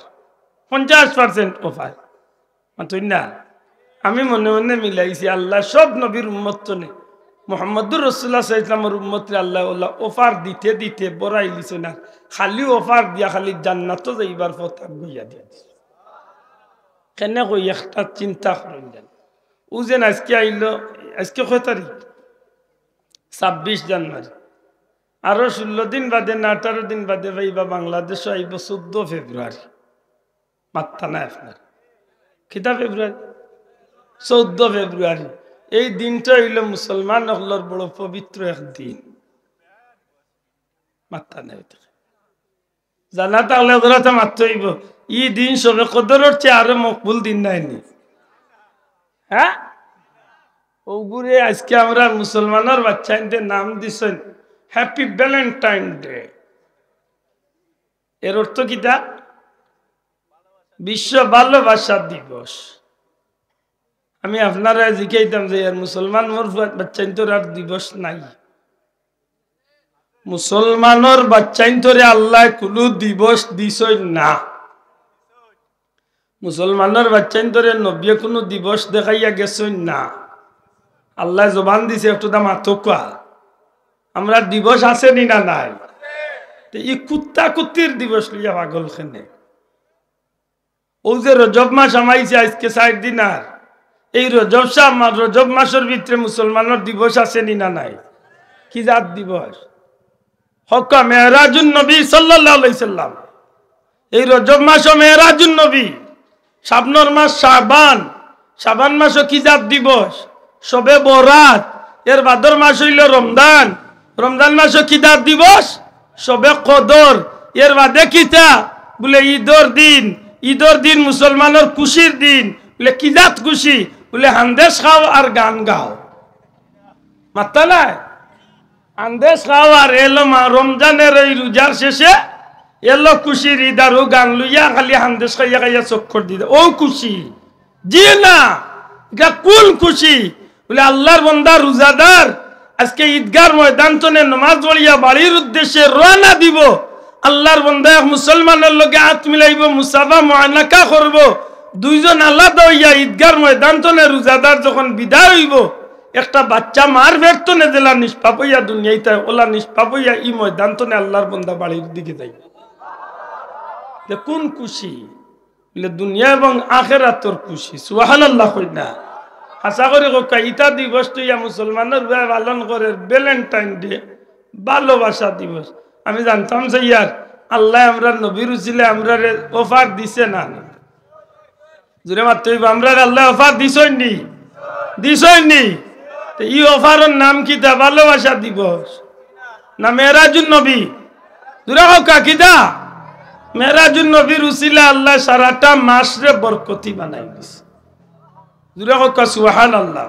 পঞ্চাশ পার্সেন্ট অফার। মাতইন না? আমি মনে মনে মিলাইছি, আল্লায় সব নবীর উম্মত থনে মুহাম্মদুর রাসূলুল্লাহ সাল্লাল্লাহু আলাইহি ওয়াসাল্লামর উম্মতরে আল্লায় অলা অফার দিতে দিতে বড়াইলিছইন না, খালি অফার দিয়া খালি জান্নাতো যাইবার পথ আগুয়াইয়া দিয়া দিছে। কেনে কই একটা চিন্তা করইন যেন। অউ যেন আইজকে আইলো, আইজকে কয় তারিখ? ছাব্বিশ জানুয়ারি। আরো ষোলো দিন বাদে না আঠারো দিন বাদে পাইবা বাংলাদেশো আইবো চৌদ্দ ফেব্রুয়ারি। মাত্তা নাই আপনার। কিতা ফেব্রুয়ারি? চৌদ্দ ফেব্রুয়ারি। এই দিনটা অইলো মুসলমান অকলর বড় পবিত্র এক দিন। মাত্তা নাই। জানা থাকলে হজরতে মাততে অইবো। ই দিন শবে কদরর চেয়ে আরো মকবুল দিন নায়নি? হ্যাঁ, অগুরে আইজকে আমরার মুসলমানর বাচ্চাইন্তে নাম দিছইন Happy Valentine Day। এর অর্থ কিতা? বিশ্ব ভালোবাসা দিবস। আমি আপনারারে জিকাইতাম যে, এর মুসলমান মোর বাচ্চাইন্তর আর দিবস নাই? মুসলমানর বাচ্চাইন্তরে আল্লায় কুনু দিবস দিছইন না। মুসলমানর বাচ্চাইন্তরে নবিয়ে কুনু দিবস দেখাইয়া গেছইন না। আল্লায় জবান দিছে, একটুতা মাতউক্কা। আমরার দিবস আছে নি না নাই? তে ই কুত্তা কুত্তির দিবস লইয়া পাগল কেনে? অউ যে রজব মাস হামাইছে আইজকে চাইর দিন আর, এই রজব শা-, মা-, রজব মাসর ভিতরে মুসলমানর দিবস আছে নি না নাই? কি জাত দিবস? হক্কা মেরাজুন নবী সাল্লাল্লাহু আলাইহি সাল্লাম। এই রজব মাসও মেরাজুন নবী, শাবনর মাস শাবান, শাবান মাসও কি জাত দিবস? শবে বরাত। এর বাদর মাস অইলো রমজান, রমজান মাসও কি জাত দিবস? শবে কদর। এর বাদে কিতা? বুলে ঈদর দিন, ঈদর দিন মুসলমানর খুশির দিন। বুলে কি জাত খুশি? বুলে হান্দেশ খাও আর গান গাও। মাত্তা নাই? হান্দেশ খাও আর এলো মা-, রমজানর এই রোজার শেষে এলো খুশির ঈদ আর অউ গান লইয়া খালি হান্দেশ খাইয়া খাইয়া চক্কর দিতা। অউ খুশি? জি না, ইটা কুন খুশি? বুলে আল্লার বন্দা রোজাদার আইজকে ঈদগার ময়দান তনে নমাজ পড়িয়া বাড়ির উদ্দেশ্যে রওয়ানা দিবো। আল্লার বন্দা এক মুসলমানর লগে আত মিলাইবো, মুসাফা মুআনাকা করবো। দুইজন আলাদা অইয়া ঈদগার ময়দান তনে রোজাদার যখন বিদায় অইবো, একটা বাচ্চা মার পেট তনে যেলা নিষ্পাপ অইয়া দুনিয়াইত আয়, অউলা নিষ্পাপ অইয়া ই ময়দান তনে আল্লার বন্দা বাড়ির দিকে যাইবো। তে কুন খুশি? বুলে দুনিয়া এবং আখেরাতর খুশি। সুবহানাল্লাহ কইন না? হাছা করি কউক্কা, ইতা দিবস তো ইয়া মুসলমানর পুয়ায় পালন করের Valentine Day, ভালোবাসা দিবস। আমি জানতাম চাইয়ার, আল্লায় আমরার নবীর উছিলায় আমরারে offer দিছে না? জোরে মাততে অইবো, আমরারে আল্লায় offer দিছইন নি? দিছইন নি? তে ই offerর নাম কিতা? ভালোবাসা দিবস না মেরাজুন নবী? জোরে কউক্কা, কিতা? মেরাজুন নবীর উছিলায় আল্লায় সারাটা মাসরে বরকতি বানাই দিছে। জোরে কউক্কা সুবহানাল্লাহ।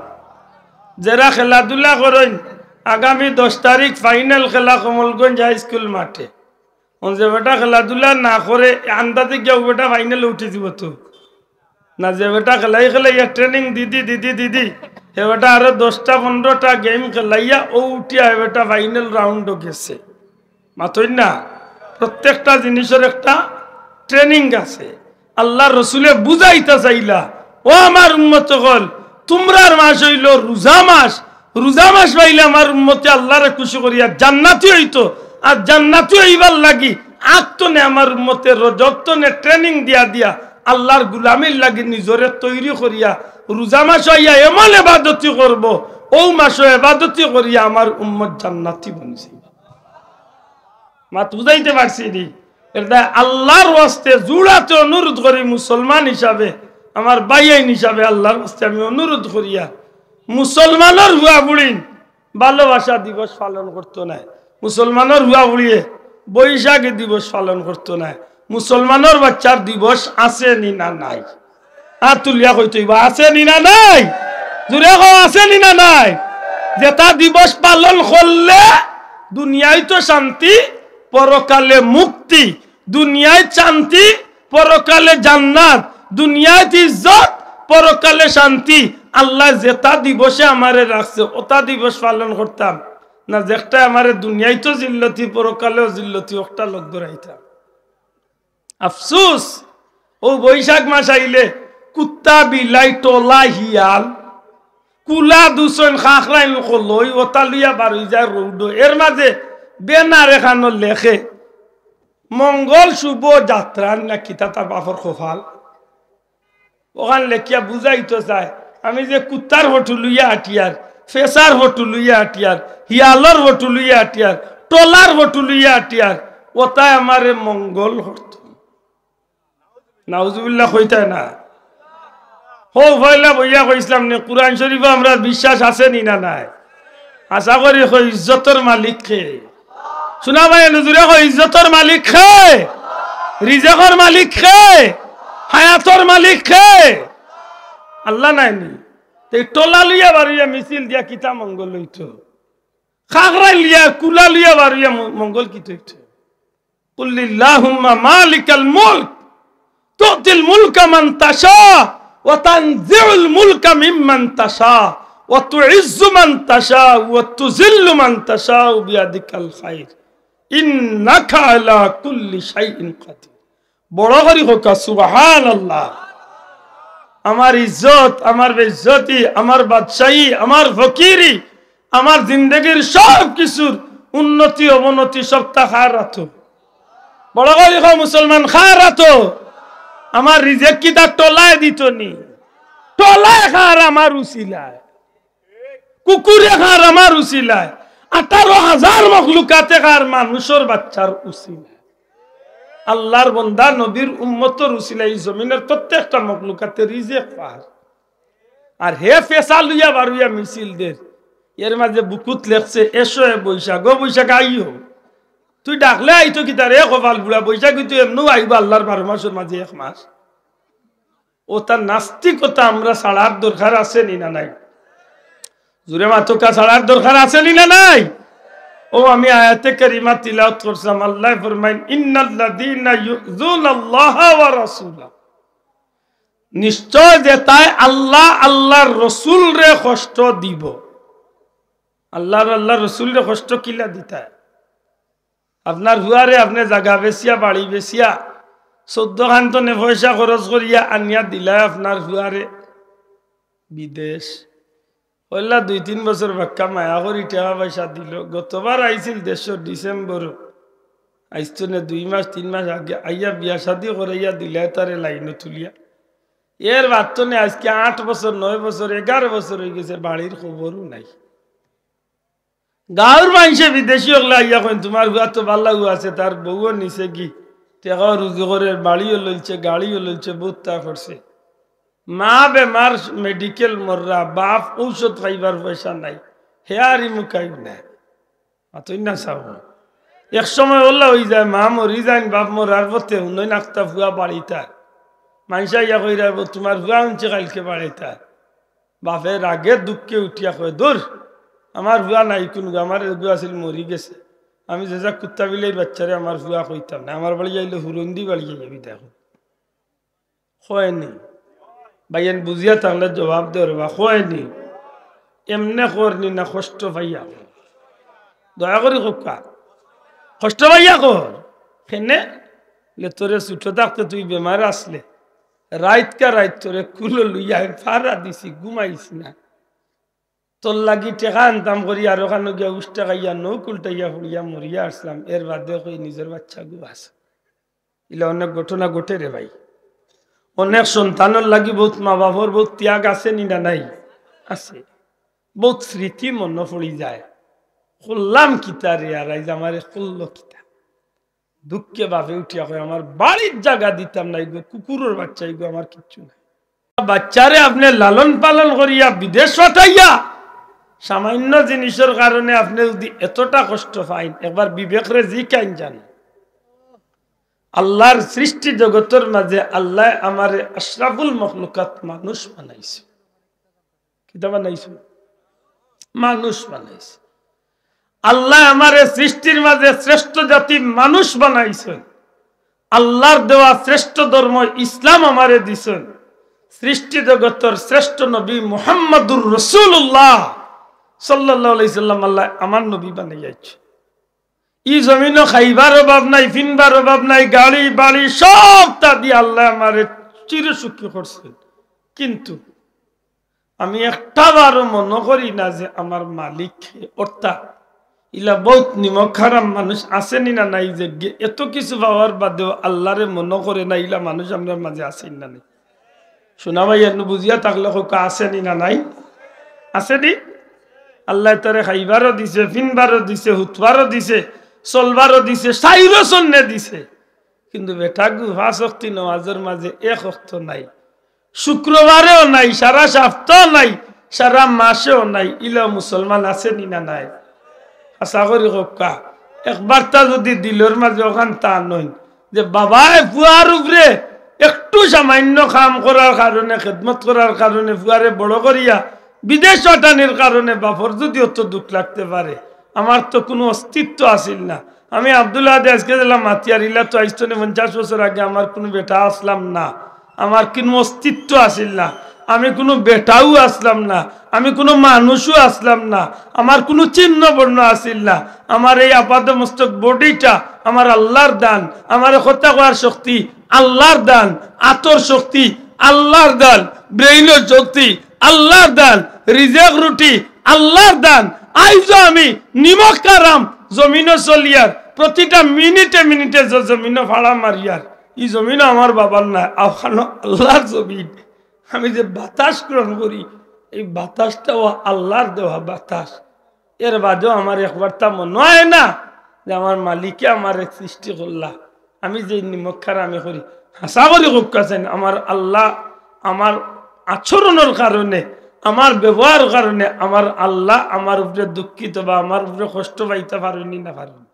যেরা খেলাধুলা করইন, আগামী দশ তারিখ final খেলা কমলগঞ্জ হাই স্কুল মাঠে। অন যে বেটা খেলাধুলা না করে, আন্দাজে গিয়া অউ বেটা final উঠি দিবো তো। না, যে বেটা খেলাই খেলাইয়া training দিদি, দিদি, দিদি, হে বেটা আরো দশটা পনেরোটা game খেলাইয়া অউ উঠিয়া হে বেটা final roundও গেছে। মাতইন না? প্রত্যেকটা জিনিসর একটা training আছে। আল্লার রসুলে বুঝাইতা চাইলা, ও আমার উম্মত অকল, তুমরার মাস অইলো রোজা মাস, রোজা মাস পাইলে আমার উম্মতে আল্লারে খুশি করিয়া জান্নাতি অইতো, আর জান্নাতি অইবার লাগি আগ তনে আমার উম্মতে রজব তনে training দিয়া দিয়া আল্লার গুলামির লাগি নিজরে তৈরি করিয়া রোজা মাস আইয়া এমন এবাদতি করবো, অউ মাসও এবাদতি করিয়া আমার উম্মত জান্নাতি বনছে। মাত বুঝাইতে পারছি নি? এরদায় আল্লার ওয়াস্তে জুড়াতে অনুরোধ করি, মুসলমান হিসাবে, আমার ভাইয়াইন হিসাবে আল্লার ওয়াস্তে আমি অনুরোধ করিয়া, মুসলমানর পুয়া পুড়িন ভালোবাসা দিবস পালন করতো নায়, মুসলমানর পুয়া পুড়িয়ে বৈশাখী দিবস পালন করতো নায়। মুসলমানর বাচ্চার দিবস আছে নি না নাই? আত তুলিয়া কইতে অইবো, আছে নি না নাই? জোরে কও, আছে নি না নাই? যেটা দিবস পালন করলে দুনিয়াইত শান্তি, পরকালে মুক্তি। দুনিয়াইত শান্তি, পরকালে জান্নাত। দুনিয়াইত ইজ্জত, পরকালে শান্তি। আল্লায় যেটা দিবসে আমারে রাখছে, ওটা দিবস পালন করতাম না, যেটায় আমারে দুনিয়াইত জিল্লতি, পরকালেও জিল্লতি, ওটা লগ ধরাইতাম। আফসুস, অউ বৈশাখ মাস আইলে কুত্তা, বিলাই, টলা, হিয়াল, কুলা দুছইন খাখরাইন কলই, ওটা লইয়া বার অই যায় রৌডো। এর মাঝে banner এখানো লেখে, "মঙ্গল শুভ যাত্রা" না কিতা তার বাপর কপাল। ওখান লেখিয়া বুঝাইতো চায়, আমি যে কুত্তার ফটো লইয়া আটিয়ার, ফেসার ফটো লইয়া আটিয়ার, হিয়ালর ফটো লইয়া আটিয়ার, টলার ফটো লইয়া আটিয়ার, ওটায় আমারে মঙ্গল করতো। নাউজুবিল্লাহ কইতায় না? হউ পয়লা বইয়া কইছলাম নি, কুরআন শরীফো আমরার বিশ্বাস আছে নি না নাই? আশা করি কই, ইজ্জতর মালিক কে? শুনা ভাই, হুজুরে কই, ইজ্জতর মালিক কে? রিজেকর মালিক কে? হায়াতর মালিক কে? আল্লাহ নায়নি? তে টোলা লইয়া বারইয়া মিছিল দিয়া কিতা মঙ্গল অইতো? খাগড়া লইয়া, কুলা লইয়া বারইয়া ম-, মঙ্গল কিতা অইতো? قل اللهم مالك الملك تؤتي الملك من تشاء وتنزع الملك ممن تشاء وتعز من تشاء وتذل من تشاء بيدك الخير إنك على كل شيء قدير। বড় করি কউক্কা, সুবহানাল্লাহ। আমার ইজ্জত, আমার বেইজ্জতি, আমার বাদশাহী, আমার ফকিরি, আমার জিন্দেগির সব কিছুর উন্নতি অবনতি সবতা কার আতো? বড় করি কও মুসলমান, কার আতো? আমার রিজেক কিতা টোলায় দিতো নি? টোলায় কার? আমার উসিলায়। কুকুরে কার? আমার উসিলায়। আঠারো হাজার মখলুকাতে কার? মানুষর বাচ্চার উসিলায়। আল্লাহর বন্দা নবীর উম্মতর উসিলায় ই জমিনর প্রত্যেকটা মখলুকাতে রিজেক পার। আর হে ফেসা লইয়া বারইয়া মিছিল দের, এর মাঝে বুকুত লেখছে, "এসো এ বৈশাখ, ও বৈশাখ আইও।" তুই ডাকলে আইতো কিতা রে কপাল বুড়া? বৈশাখ কিন্তু এমনেও আইবো আল্লাহর বারো মাসর মাঝে এক মাস। অতা নাস্তিকতা আমরা ছাড়ার দরকার আছে নি না নাই? জুরে মাতউক্কা, ছাড়ার দরকার আছে নি না নাই? ও আমি আয়াতে কারিমা তিলাওয়াত করছিলাম, আল্লায় ফরমাইন, "ইন্নাল্লাযীনা ইউযুনাল্লাহা ওয়া রাসূলা।" নিশ্চয় যেতায় আল্লাহ, আল্লাহর রসুলরে কষ্ট দিবো। আল্লাহ আর আল্লাহর রসুলরে কষ্ট কিলা দিতায়? আপনার ফুয়ারে আপনে জাগা বেচিয়া, বাড়ি বেচিয়া, চৌদ্দ খান তনে পয়সা খরচ করিয়া আনিয়া দিলায় আপনার ফুয়ারে বিদেশ। অইলা দুই তিন বছর বাক্কা মায়া করি টেকা পয়সা দিলো। গতবার আইছিল দেশো ডিসেম্বর, আইজ তনে দুই মাস তিন মাস আগে আইয়া বিয়া শাদি করাইয়া দিলায় তারে লাইনো তুলিয়া। এর বাদ তনে আইজকে আট বছর, নয় বছর, এগারো বছর অইগেছে, বাড়ির খবরও নাই। গাউর মানষে বিদেশি অকলে আইয়া কইন, "তুমার ফুয়া তো ভালা আছে, তার বউও নিছে গি, টেকাও রুজি করের, বাড়িও লইছে, গাড়িও লইছে, বউততা করছে। মা বেমার, মেডিকেল মররা, বাপ ঔষধ খাইবার পয়সা নাই, হে আর ইমুকাইব না।" মাতইন না চাও। এক সময় অলা অইযায়, মা মরি যাইন, বাপ মরার পথে হুনইন আখতা ফুয়া বাড়িত আর। মানষে আইয়া কইরা, "তুমার ফুয়া হুনছি কাইলকে বাড়িত আর।" বাপে রাগে দুঃখে উঠিয়া কয়, "দূর, আমার ফুয়া নাই কুনু, আমার এগু আছিল মরি গেছে। আমি যেযা কুত্তা বিলাইর বাচ্চারে আমার ফুয়া কইতাম না, আমার বাড়ি আইলে হুরন্দি বাড়ি আইয়া বিদায় কর।" কয় নি? ভাইয়াইন বুঝিয়া থাকলে জবাব দেও রে বা, কয় নি? এমনে কর নি না কষ্ট পাইয়া কর? দয়া করি কউক্কা। কষ্ট পাইয়া কর। কেনে? লে তোরে ছুটো থাকতে তুই বেমার আছলে, রাইতকা রাইত তোরে কুলো লইয়া আমি ফাড়া দিছি, ঘুমাইছ না। তোর লাগি টেকা আনতাম করি, আর অখানো গিয়া উষ্টা খাইয়া নৌক উল্টাইয়া পড়িয়া মরিয়া আসলাম। এর বাদে কই নিজর বাচ্চাগু আছে। ইলা অনেক ঘটনা ঘটে রে ভাই। অনেক সন্তানর লাগি বউত মা বাপর বউত ত্যাগ আছে নি না নাই? আছে। বউত স্মৃতি মনো পড়ি যায়। করলাম কিতা রে, আর আইজ আমারে করলো কিতা? দুঃখে বাপে উঠিয়া কয়, "আমার বাড়ির জাগা দিতাম না, ইগু কুকুরর বাচ্চা, ইগু আমার কিচ্ছু নাই।" বাচ্চারে আপনে লালন পালন করিয়া বিদেশ পাঠাইয়া সামান্য জিনিসর কারণে আপনে যুদি এতটা কষ্ট পাইন, একবার বিবেকরে জিকাইন জানো। আল্লাহর সৃষ্টি জগতর মাঝে আল্লায় আমারে আশরাফুল মখলুকাত মানুষ বানাইছে। কিতা বানাইছে? মানুষ বানাইছে। আল্লায় আমারে সৃষ্টির মাঝে শ্রেষ্ঠ জাতি মানুষ বানাইছইন। আল্লাহর দেওয়া শ্রেষ্ঠ ধর্ম ইসলাম আমারে দিছইন। সৃষ্টি জগতর শ্রেষ্ঠ নবী মুহাম্মাদুর রাসূলুল্লাহ সাল্লাল্লাহু আলাইহি সাল্লাম আল্লায় আমার নবী বানাইয়া আইছে। ই জমিনো খাইবার অভাব নাই, ফিনবার অভাব নাই, গাড়ি বাড়ি সবতা দি আল্লায় আমারে চিরসুখী করছইন। কিন্তু আমি একটা বারও মনো করি না যে আমার মালিক কে। অর্থাৎ ইলা বউত নিমক হারাম মানুষ আছে নি না নাই, যে গে-, এত কিছু পাওয়ার বাদেও আল্লাহরে মনো করে না, ইলা মানুষ আমরার মাঝে আছে নি না নাই? শুনা ভাই, এমনে বুঝিয়া থাকলে কউক্কা আছে নি না নাই? আছে নি? আল্লায় তারে খাইবারও দিছে, ফিনবারও দিছে, হুতবারও দিছে, চলবারও দিছে, সাইরও সন্নে দিছে। কিন্তু বেটাগু পাঁচ ওয়াক্তি নমাজর মাঝে এক ওয়াক্ত নাই, শুক্রবারেও নাই, সারা সপ্তাহ নাই, সারা মাসেও নাই। ইলা মুসলমান আছে নি না নাই? আশা করি কউক্কা। একবারতা যুদি দিলর মাঝে অখান তা নইন, যে বাবায় ফুয়ার উপরে একটু সামান্য কাম করার কারণে, খেদমত করার কারণে, ফুয়ারে বড় করিয়া বিদেশ পাঠানির কারণে বাপর যদি অত দুঃখ লাগতে পারে, আমার তো কুনু অস্তিত্ব আছিল না। আমি আব্দুল আহাদে আইজকে যেলা মাতিয়ার, ইলা তো আইজ থনে পঞ্চাশ বছর আগে আমার কুনু বেটা আছলাম না, আমার কুনু অস্তিত্ব আছিল না, আমি কুনু বেটাও আছলাম না, আমি কুনু মানুষও আছলাম না, আমার কুনু চিহ্ন বর্ণ আছিল না। আমার এই আপাদমস্তক bodyটা আমার আল্লার দান, আমার কথা কওয়ার শক্তি আল্লার দান, আতর শক্তি আল্লার দান, brainর শক্তি আল্লার দান, রিজেক রুটি আল্লার দান। আইজও আমি নিমক হারাম জমিনো চলিয়ার, প্রতিটা মিনিটে মিনিটে জ-, জমিনো ফাড়া মারিয়ার। ই জমিনো আমার বাবার নায়, অখানো আল্লার জমিন। আমি যে বাতাস গ্রহণ করি, এই বাতাসটাও আল্লার দেওয়া বাতাস। এর বাদেও আমার একবারতা মনো অয় না যে আমার মালিকে আমারে সৃষ্টি করলা, আমি যে নিমক হারামি করি। হাছা করি কউক্কা চাইন, আমার আল্লা আমার আচরণর কারণে, আমার ব্যবহারর কারণে আমার আল্লা আমার উপরে দুঃখিত বা আমার উপরে কষ্ট পাইতা পারইন নি না পারইন?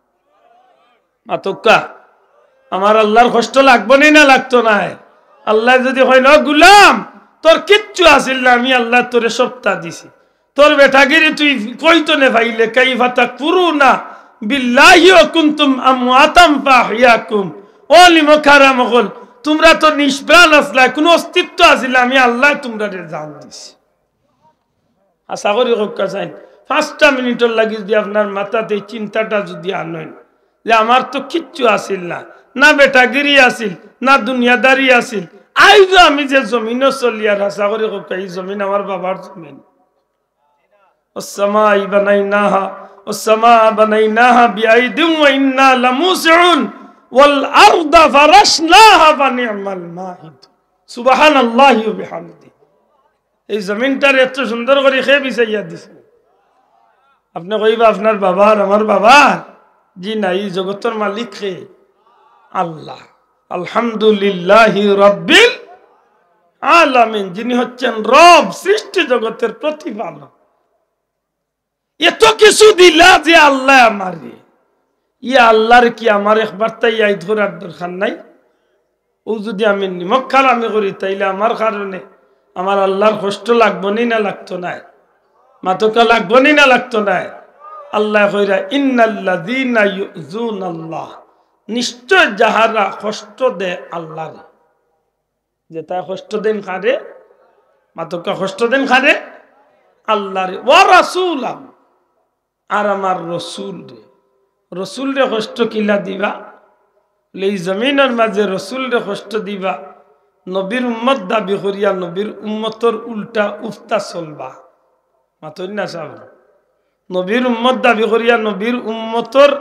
মাতউক্কা, আমার আল্লার কষ্ট লাগবো নি না লাগতো নায়? আল্লায় যদি কইন, "ও গুলাম, তোর কিচ্ছু আছিল না, আমি আল্লায় তোরে সবতা দিছি, তোর বেটাগিরি তুই কই থনে পাইলে, কাইফা তাকফুরুনা বিল্লাহি ওয়া কুনতুম আমওয়াতান ফাআহইয়াকুম।" ও নিমক হারাম অকল, তুমরা তো নিষ্প্রাণ আছলায়, কুনু অস্তিত্ব আছিল না, আমি আল্লায় তুমরারে জান দিছি। হাছা করি কউক্কা চাইন, পাঁচটা মিনিটর লাগি যদি আপনার মাথাত এই চিন্তাটা যদি আনইন যে আমার তো কিচ্ছু আছিল না, না বেটাগিরি আছিল, না দুনিয়াদারি আছিল, আইজও আমি যে জমিনো চলিয়ার, হাছা করি কউক্কা, ই জমিন আমার বাবার জমিন। والسماء بنيناها، والسماء بنيناها بأيد وإنا لموسعون، والأرض فرشناها فنعم الماهدون। سبحان الله وبحمده। এই জমিনটারে এত সুন্দর করি কে বিছাইয়া দিছে? আপনে কইবা, "আপনার বাবার, আমার বাবার?" জি না, এই জগতর মালিক কে? আল্লা। আলহামদুলিল্লাহি রাব্বিল আলামিন, যিনি হচ্ছেন রব, সৃষ্টি জগতের প্রতিপালক। এত কিছু দিলা যে আল্লায় আমারে, ই আল্লারে কি আমার একবারতা ইয়াদ করার দরকার নাই? অউ যদি আমি নিমক হারামি করি, তাইলে আমার কারণে আমার আল্লার কষ্ট লাগবো নি না লাগতো নায়? মাতউক্কা, লাগবো নি না লাগতো নায়? আল্লায় কইরা, "ইন্নাল্লাযীনা ইউযুনাল্লাহ", নিশ্চয় যাহারা কষ্ট দেয় আল্লারে। যেতায় কষ্ট দেইন কারে? মাতউক্কা, কষ্ট দেইন কারে? আল্লারে। "ওয়া রাসূলাহু", আর আমার রসুলরে। রসুলরে কষ্ট কিলা দিবা? বলে, এই জমিনর মাঝে রসুলরে কষ্ট দিবা, নবীর উম্মত দাবি করিয়া নবীর উম্মতর উল্টা উফতা চলবা। মাতইন না সাব? নবীর উম্মত দাবি করিয়া নবীর উম্মতর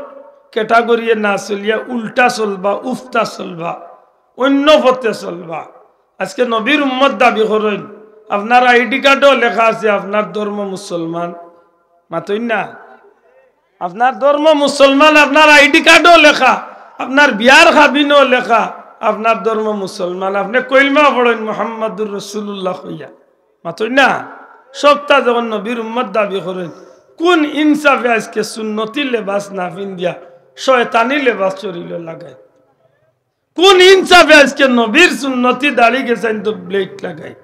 category-এ না চলিয়া উল্টা চলবা, উফতা চলবা, অন্য পথে চলবা। আজকে নবীর উম্মত দাবি করইন, আপনার আইডি কার্ডও লেখা আছে আপনার ধর্ম মুসলমান। মাতইন না? আপনার ধর্ম মুসলমান, আপনার আইডি কার্ডও লেখা, আপনার বিয়ার কাবিনও লেখা আপনার ধর্ম মুসলমান। আপনে কলমা পড়ইন মুহাম্মাদুর রাসূলুল্লাহ কইয়া। মাতইন না? সবতা যখন নবীর উম্মত দাবি করইন, কুন ইনসাফে আজকে সুন্নতি লেবাস না পিন্দিয়া শয়তানি লেবাস শরীলো লাগাইন? কুন ইনসাফে আজকে নবীর সুন্নতি দাড়ি গেছাইন তো blade লাগাইন?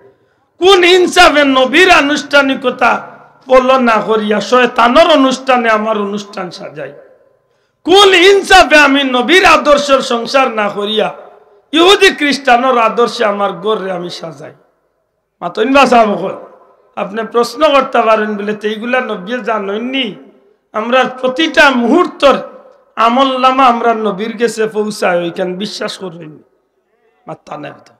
কুন ইনসাফে নবীর আনুষ্ঠানিকতা follow না করিয়া শয়তানর অনুষ্ঠানে আমার অনুষ্ঠান সাজাইন? কুন ইনসাফে আমি নবীর আদর্শর সংসার না করিয়া ইহুদি খ্রিস্টানর আদর্শে আমার ঘররে আমি সাজাই? মাতইন বা সাব অকল, আপনে প্রশ্ন করতা পারইন বলে, "তে ইগুলা নবীয়ে জানইন নি?" আমরার প্রতিটা মুহূর্তর আমলনামা আমরার নবীর গেছে পৌঁছায়, অইখান বিশ্বাস করইন নি? মাতইন না তো।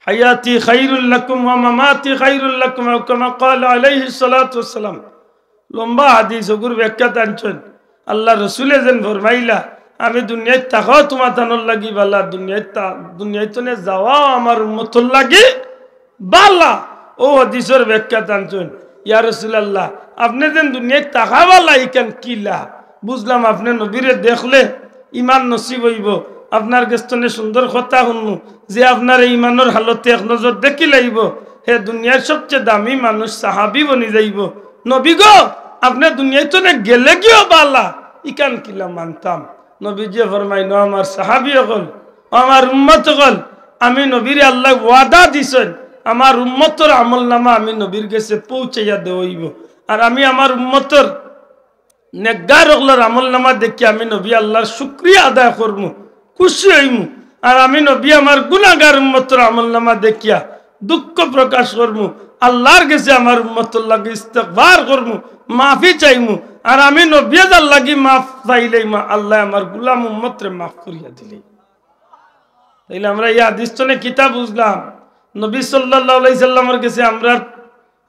"হায়াতি খায়রুল লাকুম ওয়া মামাতি খায়রুল লাকুম", আও কামা ক্বালা আলাইহিস সালাতু ওয়াস সালাম। লম্বা হাদিস, অগুর ব্যাখ্যা আনছইন। আল্লার রসুলে যেন ফরমাইলা, "আমি দুনিয়াত থাকাও তুমাতানর লাগি বালা, দুনিয়াত থা-, দুনিয়াত থনে যাওয়াও আমার উম্মতর লাগি বালা।" অউ হাদিসর ব্যাখ্যা আনছইন, "ইয়া রাসূলুল্লাহ, আপনে যেন দুনিয়াত থাকা বালা, ইখান কিলা? বুঝলাম আপনে নবীরে দেখলে ইমান নসিব অইবো, আপনার গেছ থনে সুন্দর কথা হুনমু, যে আপনার এই ইমানর হালতে এক নজর দেখিলাইবো, হে দুনিয়ার সবচেয়ে দামি মানুষ, সাহাবী বনি যাইবো। নবী গো, আপনে দুনিয়াত থনে গেলে গিয়াও বালা, ইখান কিলা মানতাম?" নবীজিয়ে ফরমাইন, "ও আমার সাহাবী অকল, ও আমার উম্মত অকল, আমি নবীরে আল্লায় ওয়াদা দিছইন, আমার উম্মতর আমলনামা আমি নবীর গেছে পৌঁছাইয়া দেওয়া অইবো। আর আমি আমার উম্মতর নেককার অকলর আমলনামা দেখিয়া আমি নবী আল্লার শুকরিয়া আদায় করমু, খুশি অইমু। আর আমি নবী আমার গুনাগার উম্মতর আমলনামা দেখিয়া দুঃখ প্রকাশ করমু, আল্লার গেছে আমার উম্মতর লাগি ইস্তেগফার করমু, মাফি চাইমু। আর আমি নবীয়ে যার লাগি মাফ চাইলেই মা আল্লায় আমার গুলাম উম্মতরে মাফ করিয়া দিলে।" তাইলে আমরা ই হাদিস তনে কিতা বুঝলাম? নবী সাল্লাল্লাহু আলাইহি সাল্লামর গেছে আমরার,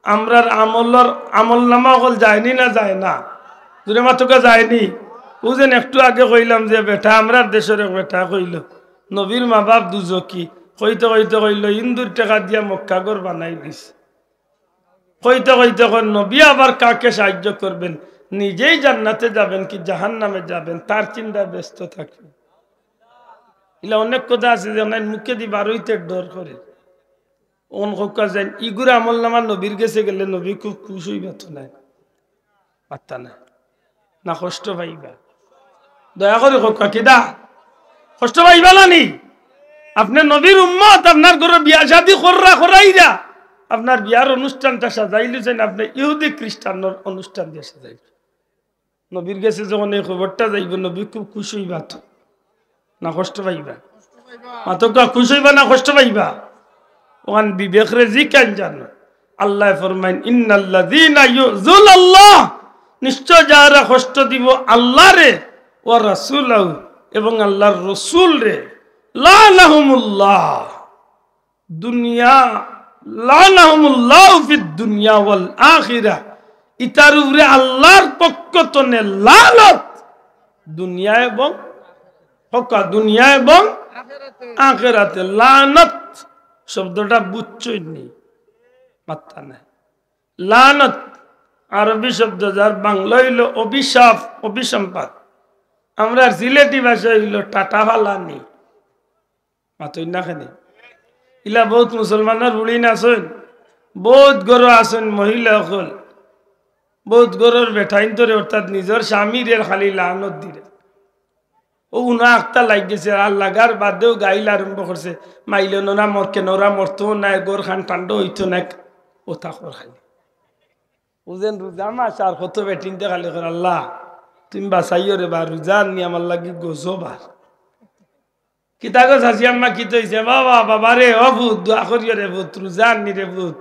আমরার আমলর, আমলনামা অকল যায়নি না যায় না? জুরে মাতউক্কা, যায়নি? অউ যেন একটু আগে কইলাম যে বেটা, আমরার দেশর এক বেটা কইলো, "নবীর মা-বাপ দুজখি।" কইতে কইতে কইলো, "হিন্দুর টেকা দিয়া মক্কা ঘর বানাইলিছে।" কইতে কইতে কয়, "নবী আবার কাকে সাহায্য করবেন? নিজেই জান্নাতে যাবেন কি জাহান্নামে যাবেন, তার চিন্তায় ব্যস্ত থাকবেন।" ইলা অনেক কথা আছে যে অনার মুখেদি বার অইতে ডর করে। অন কউক্কা যেন ইগুর আমলনামা নবীর গেছে গেলে নবী খুব খুশ অইবা তো নায়? পাত্তা নাই। না কষ্ট পাইবা? দয়া করি কউক্কা, কিতা? কষ্ট পাইবা না নি? আপনে নবীর উম্মত, আপনার ঘরো বিয়া শাদি কররা, করাইরা, আপনার বিয়ার অনুষ্ঠানটা সাজাইলিছইন, আপনে ইহুদি খ্রিস্টানর অনুষ্ঠান দিয়া সাজাইলিছইন। নবীর গেছে যখন এই খবরটা যাইবো, নবী খুব খুশ অইবা তো? না কষ্ট পাইবা? মাতউক্কা, খুশ অইবা না কষ্ট পাইবা? অখান বিবেকরে জিকাইন জানো। আল্লায় ফরমাইন, "ইন্নাল্লাযীনা ইউযুনাল্লাহ", নিশ্চয় যারা কষ্ট দিবো আল্লারে, "ওয়া রাসূলাহু", এবং আল্লার রসুলরে, "লাআনাহুমুল্লাহ", দুনিয়া, "লাআনাহুমুল্লাহু ফিদ দুনিয়া ওয়াল আখিরা", ইতার উপরে আল্লার পক্ষ তনে লানত, দুনিয়া এবং, কউক্কা, দুনিয়া এবং আখেরাতে। লানত শব্দটা বুঝছইন নি? মাত্তা নাই। লানত আরবি শব্দ, যার বাংলা অইলো অভিশাপ, অভিসম্পাত। আমরার সিলেটি ভাষা অইলো টাটা ফালানি। মাতইন না কেনে? ইলা বউত মুসলমানর বুড়িন আছইন, বউত ঘরো আছইন মহিলা অকল, বউত ঘরর বেটাইন্তরে অর্থাৎ নিজর স্বামীরে খালি লানত দিরা। অউ উনা আখতা লাগি গেছে, আর লাগার বাদেও গাইল আরম্ভ করছে, "মাইলো নরা মর কেনে, ওরা মরতো নায়, ঘরখান ঠান্ডা অইতো নায়, অতা কর খালি।" অউ যেন রোজা মাস আর কত বেটিন্তে খালি কর, "আল্লাহ, তুমি বাঁচাইও রে বা, রোজা আননি আমার লাগি গজব আর।" কিতা গো চাচি আম্মা, কিতা অইছে? "বাবা, বাবা রে, ও পুত, দোয়া করিও রে পুত, রোজা আননি রে পুত,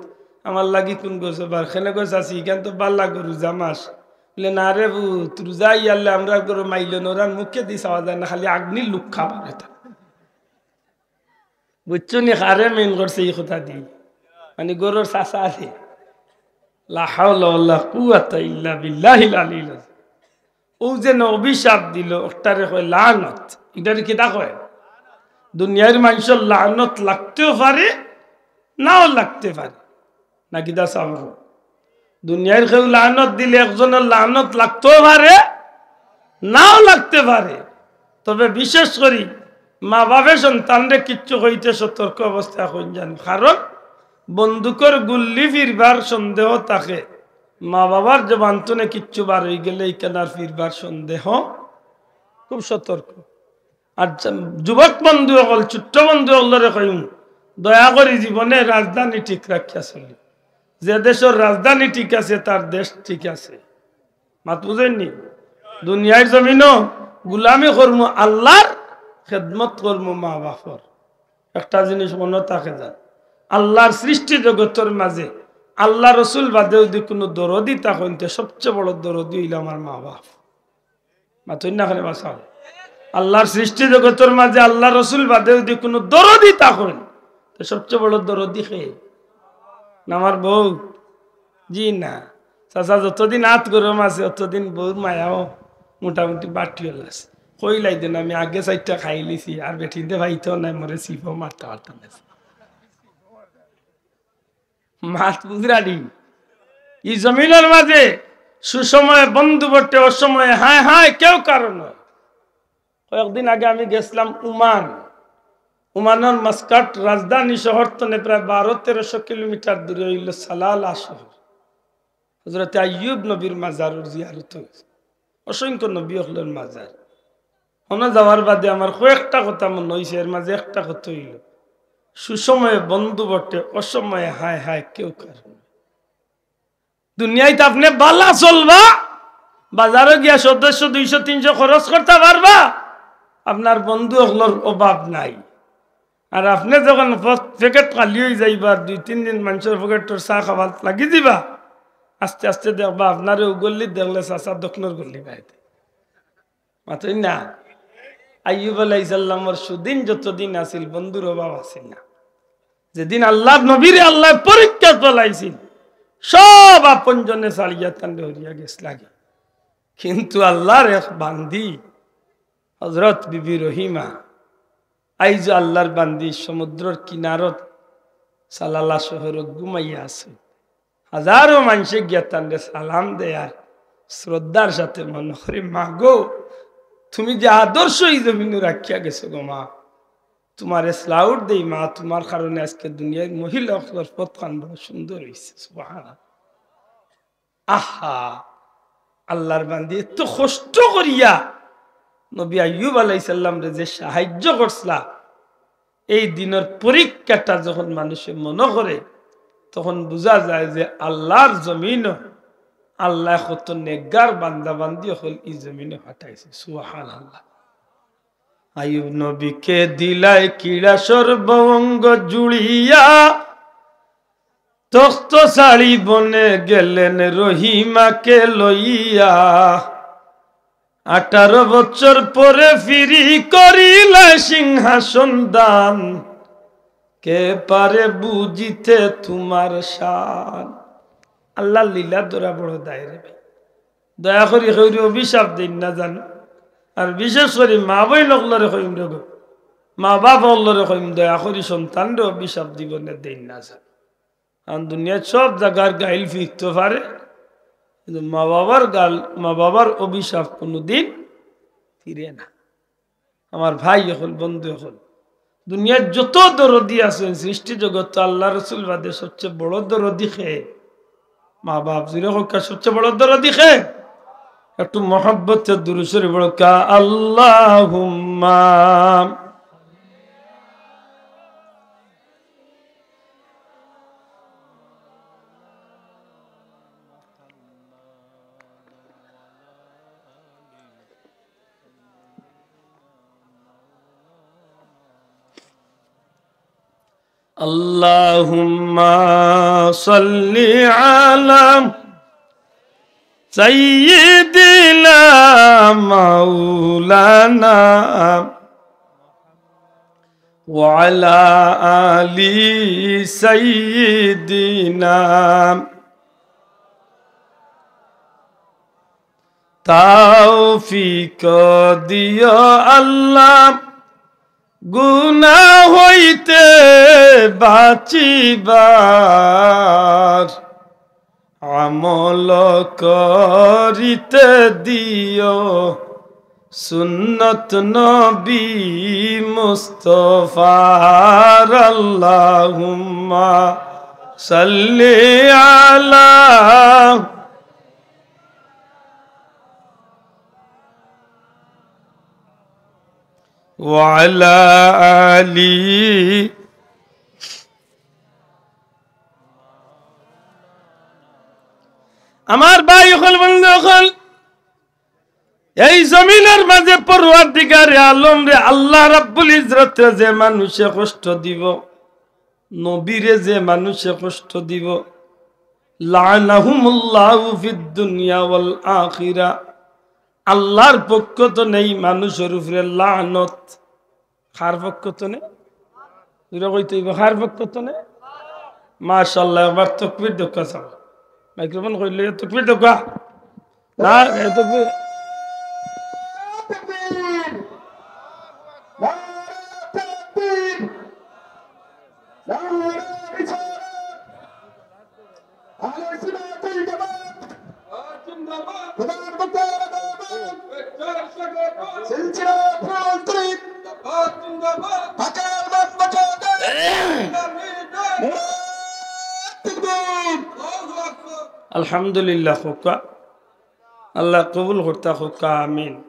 আমার লাগি কুন গজব আর।" "কেনে গো চাচি, ইখান তো ভালা গো রোজা মাস।" বলে, "না রে পুত, রোজা আইয়ারলে আমরার ঘরো মাইলো নরার মুখেদি চাওয়া যায় না, খালি আগ্নির লুক্কা বারইতা।" বুঝছো নি, কারে মেইন করছে ই কথা দি? মানে ঘরর চাচা আছে। লা হাওলা ওয়ালা কুওয়াতা ইল্লা বিল্লাহিল আলিয়্যিল আযীম। অউ যে না অভিশাপ দিলো, অটারে কয় লানত। ইটারে কিতা কয়? দুনিয়ার মানষর লানত লাগতেও পারে, নাও লাগতে পারে। না কিতা চাও? দুনিয়ার কেউ লানত দিলে একজনর লানত লাগতেও পারে, নাও লাগতে পারে। তবে বিশেষ করি মা বাপে সন্তানরে কিচ্ছু কইতে সতর্ক অবস্থায় কইন যান, কারণ বন্দুকর গুল্লি ফিরবার সন্দেহ থাকে। মা বাবার জবান তনে কিচ্ছু বার অইগেলে ইখান আর ফিরবার সন্দেহ, খুব সতর্ক। আর যা-, যুবক বন্ধু অকল, ছোট্ট বন্ধু অকলরে কইমু, দয়া করি জীবনে রাজধানী ঠিক রাখিয়া চলি। যে দেশর রাজধানী ঠিক আছে, তার দেশ ঠিক আছে। মাত বুঝইন নি? দুনিয়ার জমিনো গুলামি করমু আল্লার, খেদমত করমু মা বাপর। একটা জিনিস মনো থাকে যান, আল্লার সৃষ্টি জগতর মাঝে আল্লা রসুল বাদে যুদি কুনু দরদি থাকইন, তে সবচে বড় দরদি অইলো আমার মা বাপ। মাতইন না কেনে বা চাও? আল্লার সৃষ্টি জগতর মাঝে আল্লা রসুল বাদে যুদি কুনু দরদি থাকইন, তে সবচে বড় দরদি কে? না আমার বউ? জি না। চাচা, যতদিন আত গরম আছে, অতদিন বউর মায়াও মোটামুটি বাটিওয়ালা আছে। কইলাই দেন, আমি আগে চাইরটা খাইলিছি, আর বেটিন্তে পাইতো নায়, মোরে ছিপও মারতা পারতা নায়। মাত বুঝরা নি? ই জমিনর মাঝে সুসময়ে বন্ধু বটে, অসময়ে হায় হায় কেউ কারো নায়। কয়েকদিন আগে আমি গেছলাম ওমান। ওমানর মাসকাট রাজধানী শহর তনে প্রায় বারো তেরোশো কিলোমিটার দূরে অইলো সালালা শহর। হজরতে আইয়ুব নবীর মাজারর জিয়ারত অইছে। অসংখ্য নবী অকলর মাজার। অনো যাওয়ার বাদে আমার কয়েকটা কথা মনো অইছে, এর মাঝে একটা কথা অইলো, সুসময়ে বন্ধু বটে, অসময়ে হায় হায় কেউ কারো না। দুনিয়াত আপনে বালা চলবা, বাজারো গিয়া সদস্য দুইশো তিনশো খরচ করতা পারবা, আপনার বন্ধু অকলর অভাব নাই। আর আপনে যখন পকেট খালি অইযাইবা, দুই তিন দিন মানষর পকেটর চা খাওয়াত লাগি দিবা, আস্তে আস্তে দেখবা আপনারে অউ গল্লিত দেখলে চাচা দক্ষিণর গল্লি বাইতে। মাতইন না? আইয়ুব আলাইহিস সালামর সুদিন যতদিন আছিল, বন্ধুর অভাব আছিল না। যেদিন আল্লার নবীরে আল্লায় পরীক্ষাত ফালাইছিল, সব আপনজনে ছাড়িয়া তানরে হরিয়া গেছলাগি। কিন্তু আল্লার এক বান্দি হযরত বিবি রহিমা, আইজও আল্লার বান্দি সমুদ্রর কিনারত সালালা শহরো ঘুমাইয়া আছে। হাজারো মানষে গিয়া তানরে সালাম দেয় আর শ্রদ্ধার সাথে মনো করে, "মা গো, তুমি যে আদর্শ ই জমিনো রাখিয়া গেছো গো মা, তুমারে salute দেই মা, তুমার কারণে আজকে দুনিয়ার মহিলা অকলর পথখান বড় সুন্দর অইছে।" সুবহানাল্লাহ। আহা, আল্লার বান্দি এত কষ্ট করিয়া নবী আইয়ুব আলাইহিস সালামরে যে সাহায্য করছলা, এই দিনর পরীক্ষাটা যখন মানষে মনো করে, তখন বুঝা যায় যে আল্লার জমিনো আল্লায় কত নেককার বান্দা বান্দি অকল ই জমিনো পাঠাইছে। সুবহানাল্লাহ। আইয়ুব নবীকে দিলায় কিড়া সর্ব অঙ্গ জুড়িয়া, তখ্ত ছাড়ি বনে গেলেন রহিমাকে লইয়া। আঠারো বছর পরে ফিরি করিলায় সিংহাসন দান, কে পারে বুঝিতে তুমার শান। আল্লার লীলা ধরা বড় দায় রে ভাই। দয়া করি কেউরে অভিশাপ দেইন না জানো। আর বিশেষ করি মা বইন অকলরে কইমু রে গো, মা বাপ অকলরে কইমু, দয়া করি সন্তানরে অভিশাপ জীবনে দেইন না জানো। কারণ দুনিয়ার সব জাগার গাইল ফিরতো পারে, কিন্তু মা বাবার গাল, মা বাবার অভিশাপ কোনোদিন ফিরে না। আমার ভাই অকল, বন্ধু অকল, দুনিয়ার যত দরদি আছইন, সৃষ্টি জগতো আল্লার রসুল বাদে সবচেয়ে বড় দরদি কে? মা বাপ। জুরে কউক্কা, সবচেয়ে বড় দরদি কে? একটু মহব্বতে দুরূদ শরীফ পড়উক্কা, আল্লাহুম্মা। اللهم صل على سيدنا مولانا وعلى آل سيدنا। তৌফিক দিও আল্লাহ গুনাহ হইতে বাঁচিবার, আমল করিতে দিও সুন্নত নবী মুস্তফার। আল্লাহুম্মা সাল্লি আলা ওয়া আলা আলি। আমার ভাই অকল, বন্ধু অকল, এই জমিনর মাঝে পরওয়ারদিগারে আলমরে আল্লাহ রাব্বুল ইজ্জতরে যে মানুষে কষ্ট দিবো, নবীরে যে মানুষে কষ্ট দিবো, লাআনাহুমুল্লাহু ফিদ দুনিয়া ওয়াল আখিরা। আল্লাহর পক্ষ তনে ই মানুষর উপরে লানত। কার পক্ষ তনে? জুরে কইতে অইবো, কার পক্ষ তনে? মাশাআল্লাহ, একবার তকবীর দেউক্কা চাও। মাইক্রোফোন কইলে তকবীর দেউক্কা। না, এ তকবীর। আলহামদুলিল্লাহ কউক্কা। আল্লাহ কবুল করতা কউক্কা, আমিন।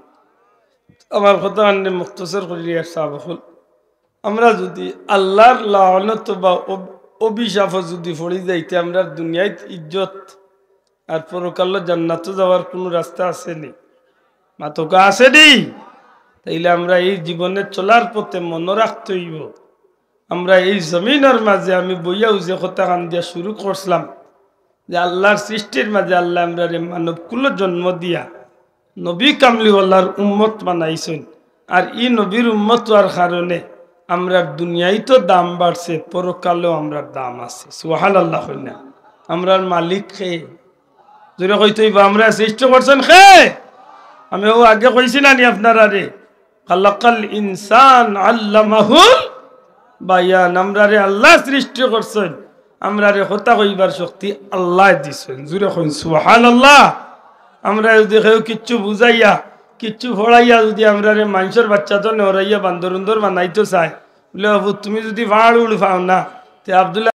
আমার কথা আনলে মুখতসর করি আর সাব অকল। আমরা যুদি আল্লার লানত বা অভ-, অভিশাপো যুদি পড়ি যাইতে আমরার দুনিয়াইত ইজ্জত আর পরকালো জান্নাতো যাওয়ার কুনু রাস্তা আছে নি? মাতকা আছে নি? তাইলে আমরা এই জীবনে চলার পথে মনো রাখতে অইবো, আমরা এই জমিনর মাঝে আমি বইয়াউ যে কথা খান দিয়া শুরু করছিলাম, যে আল্লার সৃষ্টির মাঝে আল্লায় আমরারে মানব কুলো জন্ম দিয়া নবী কামলিওয়ালার উম্মত বানাইছইন। আর ই নবীর উম্মত অওয়ার কারণে আমরার দুনিয়াইতো দাম বাড়ছে, পরকালেও আমরার দাম আছে। সুবহানাল্লাহ কইন না? আমরার মালিক কে? জোরে কইতে অইবো, আমরারে সৃষ্টি করছইন কে? আমি অউ আগে কইছি না নি আপনারারে, খালাকাল ইনসান আল্লামাহুল বায়ান। আমরারে আল্লায় সৃষ্টি করছইন, আমরারে কথা কইবার শক্তি আল্লায় দিছইন। জোরে কইন সুবহানাল্লাহ। আমরারে যুদি কেউ কিচ্ছু বুঝাইয়া, কিচ্ছু পড়াইয়া যুদি আমরারে মানষর বাচ্চা তো নেওরাইয়া বান্দর উন্দর বানাইতো চায়, বুলে, "বাবু, তুমি যুদি পাহাড় উড় পাও না, তে আব্দুল্লাহ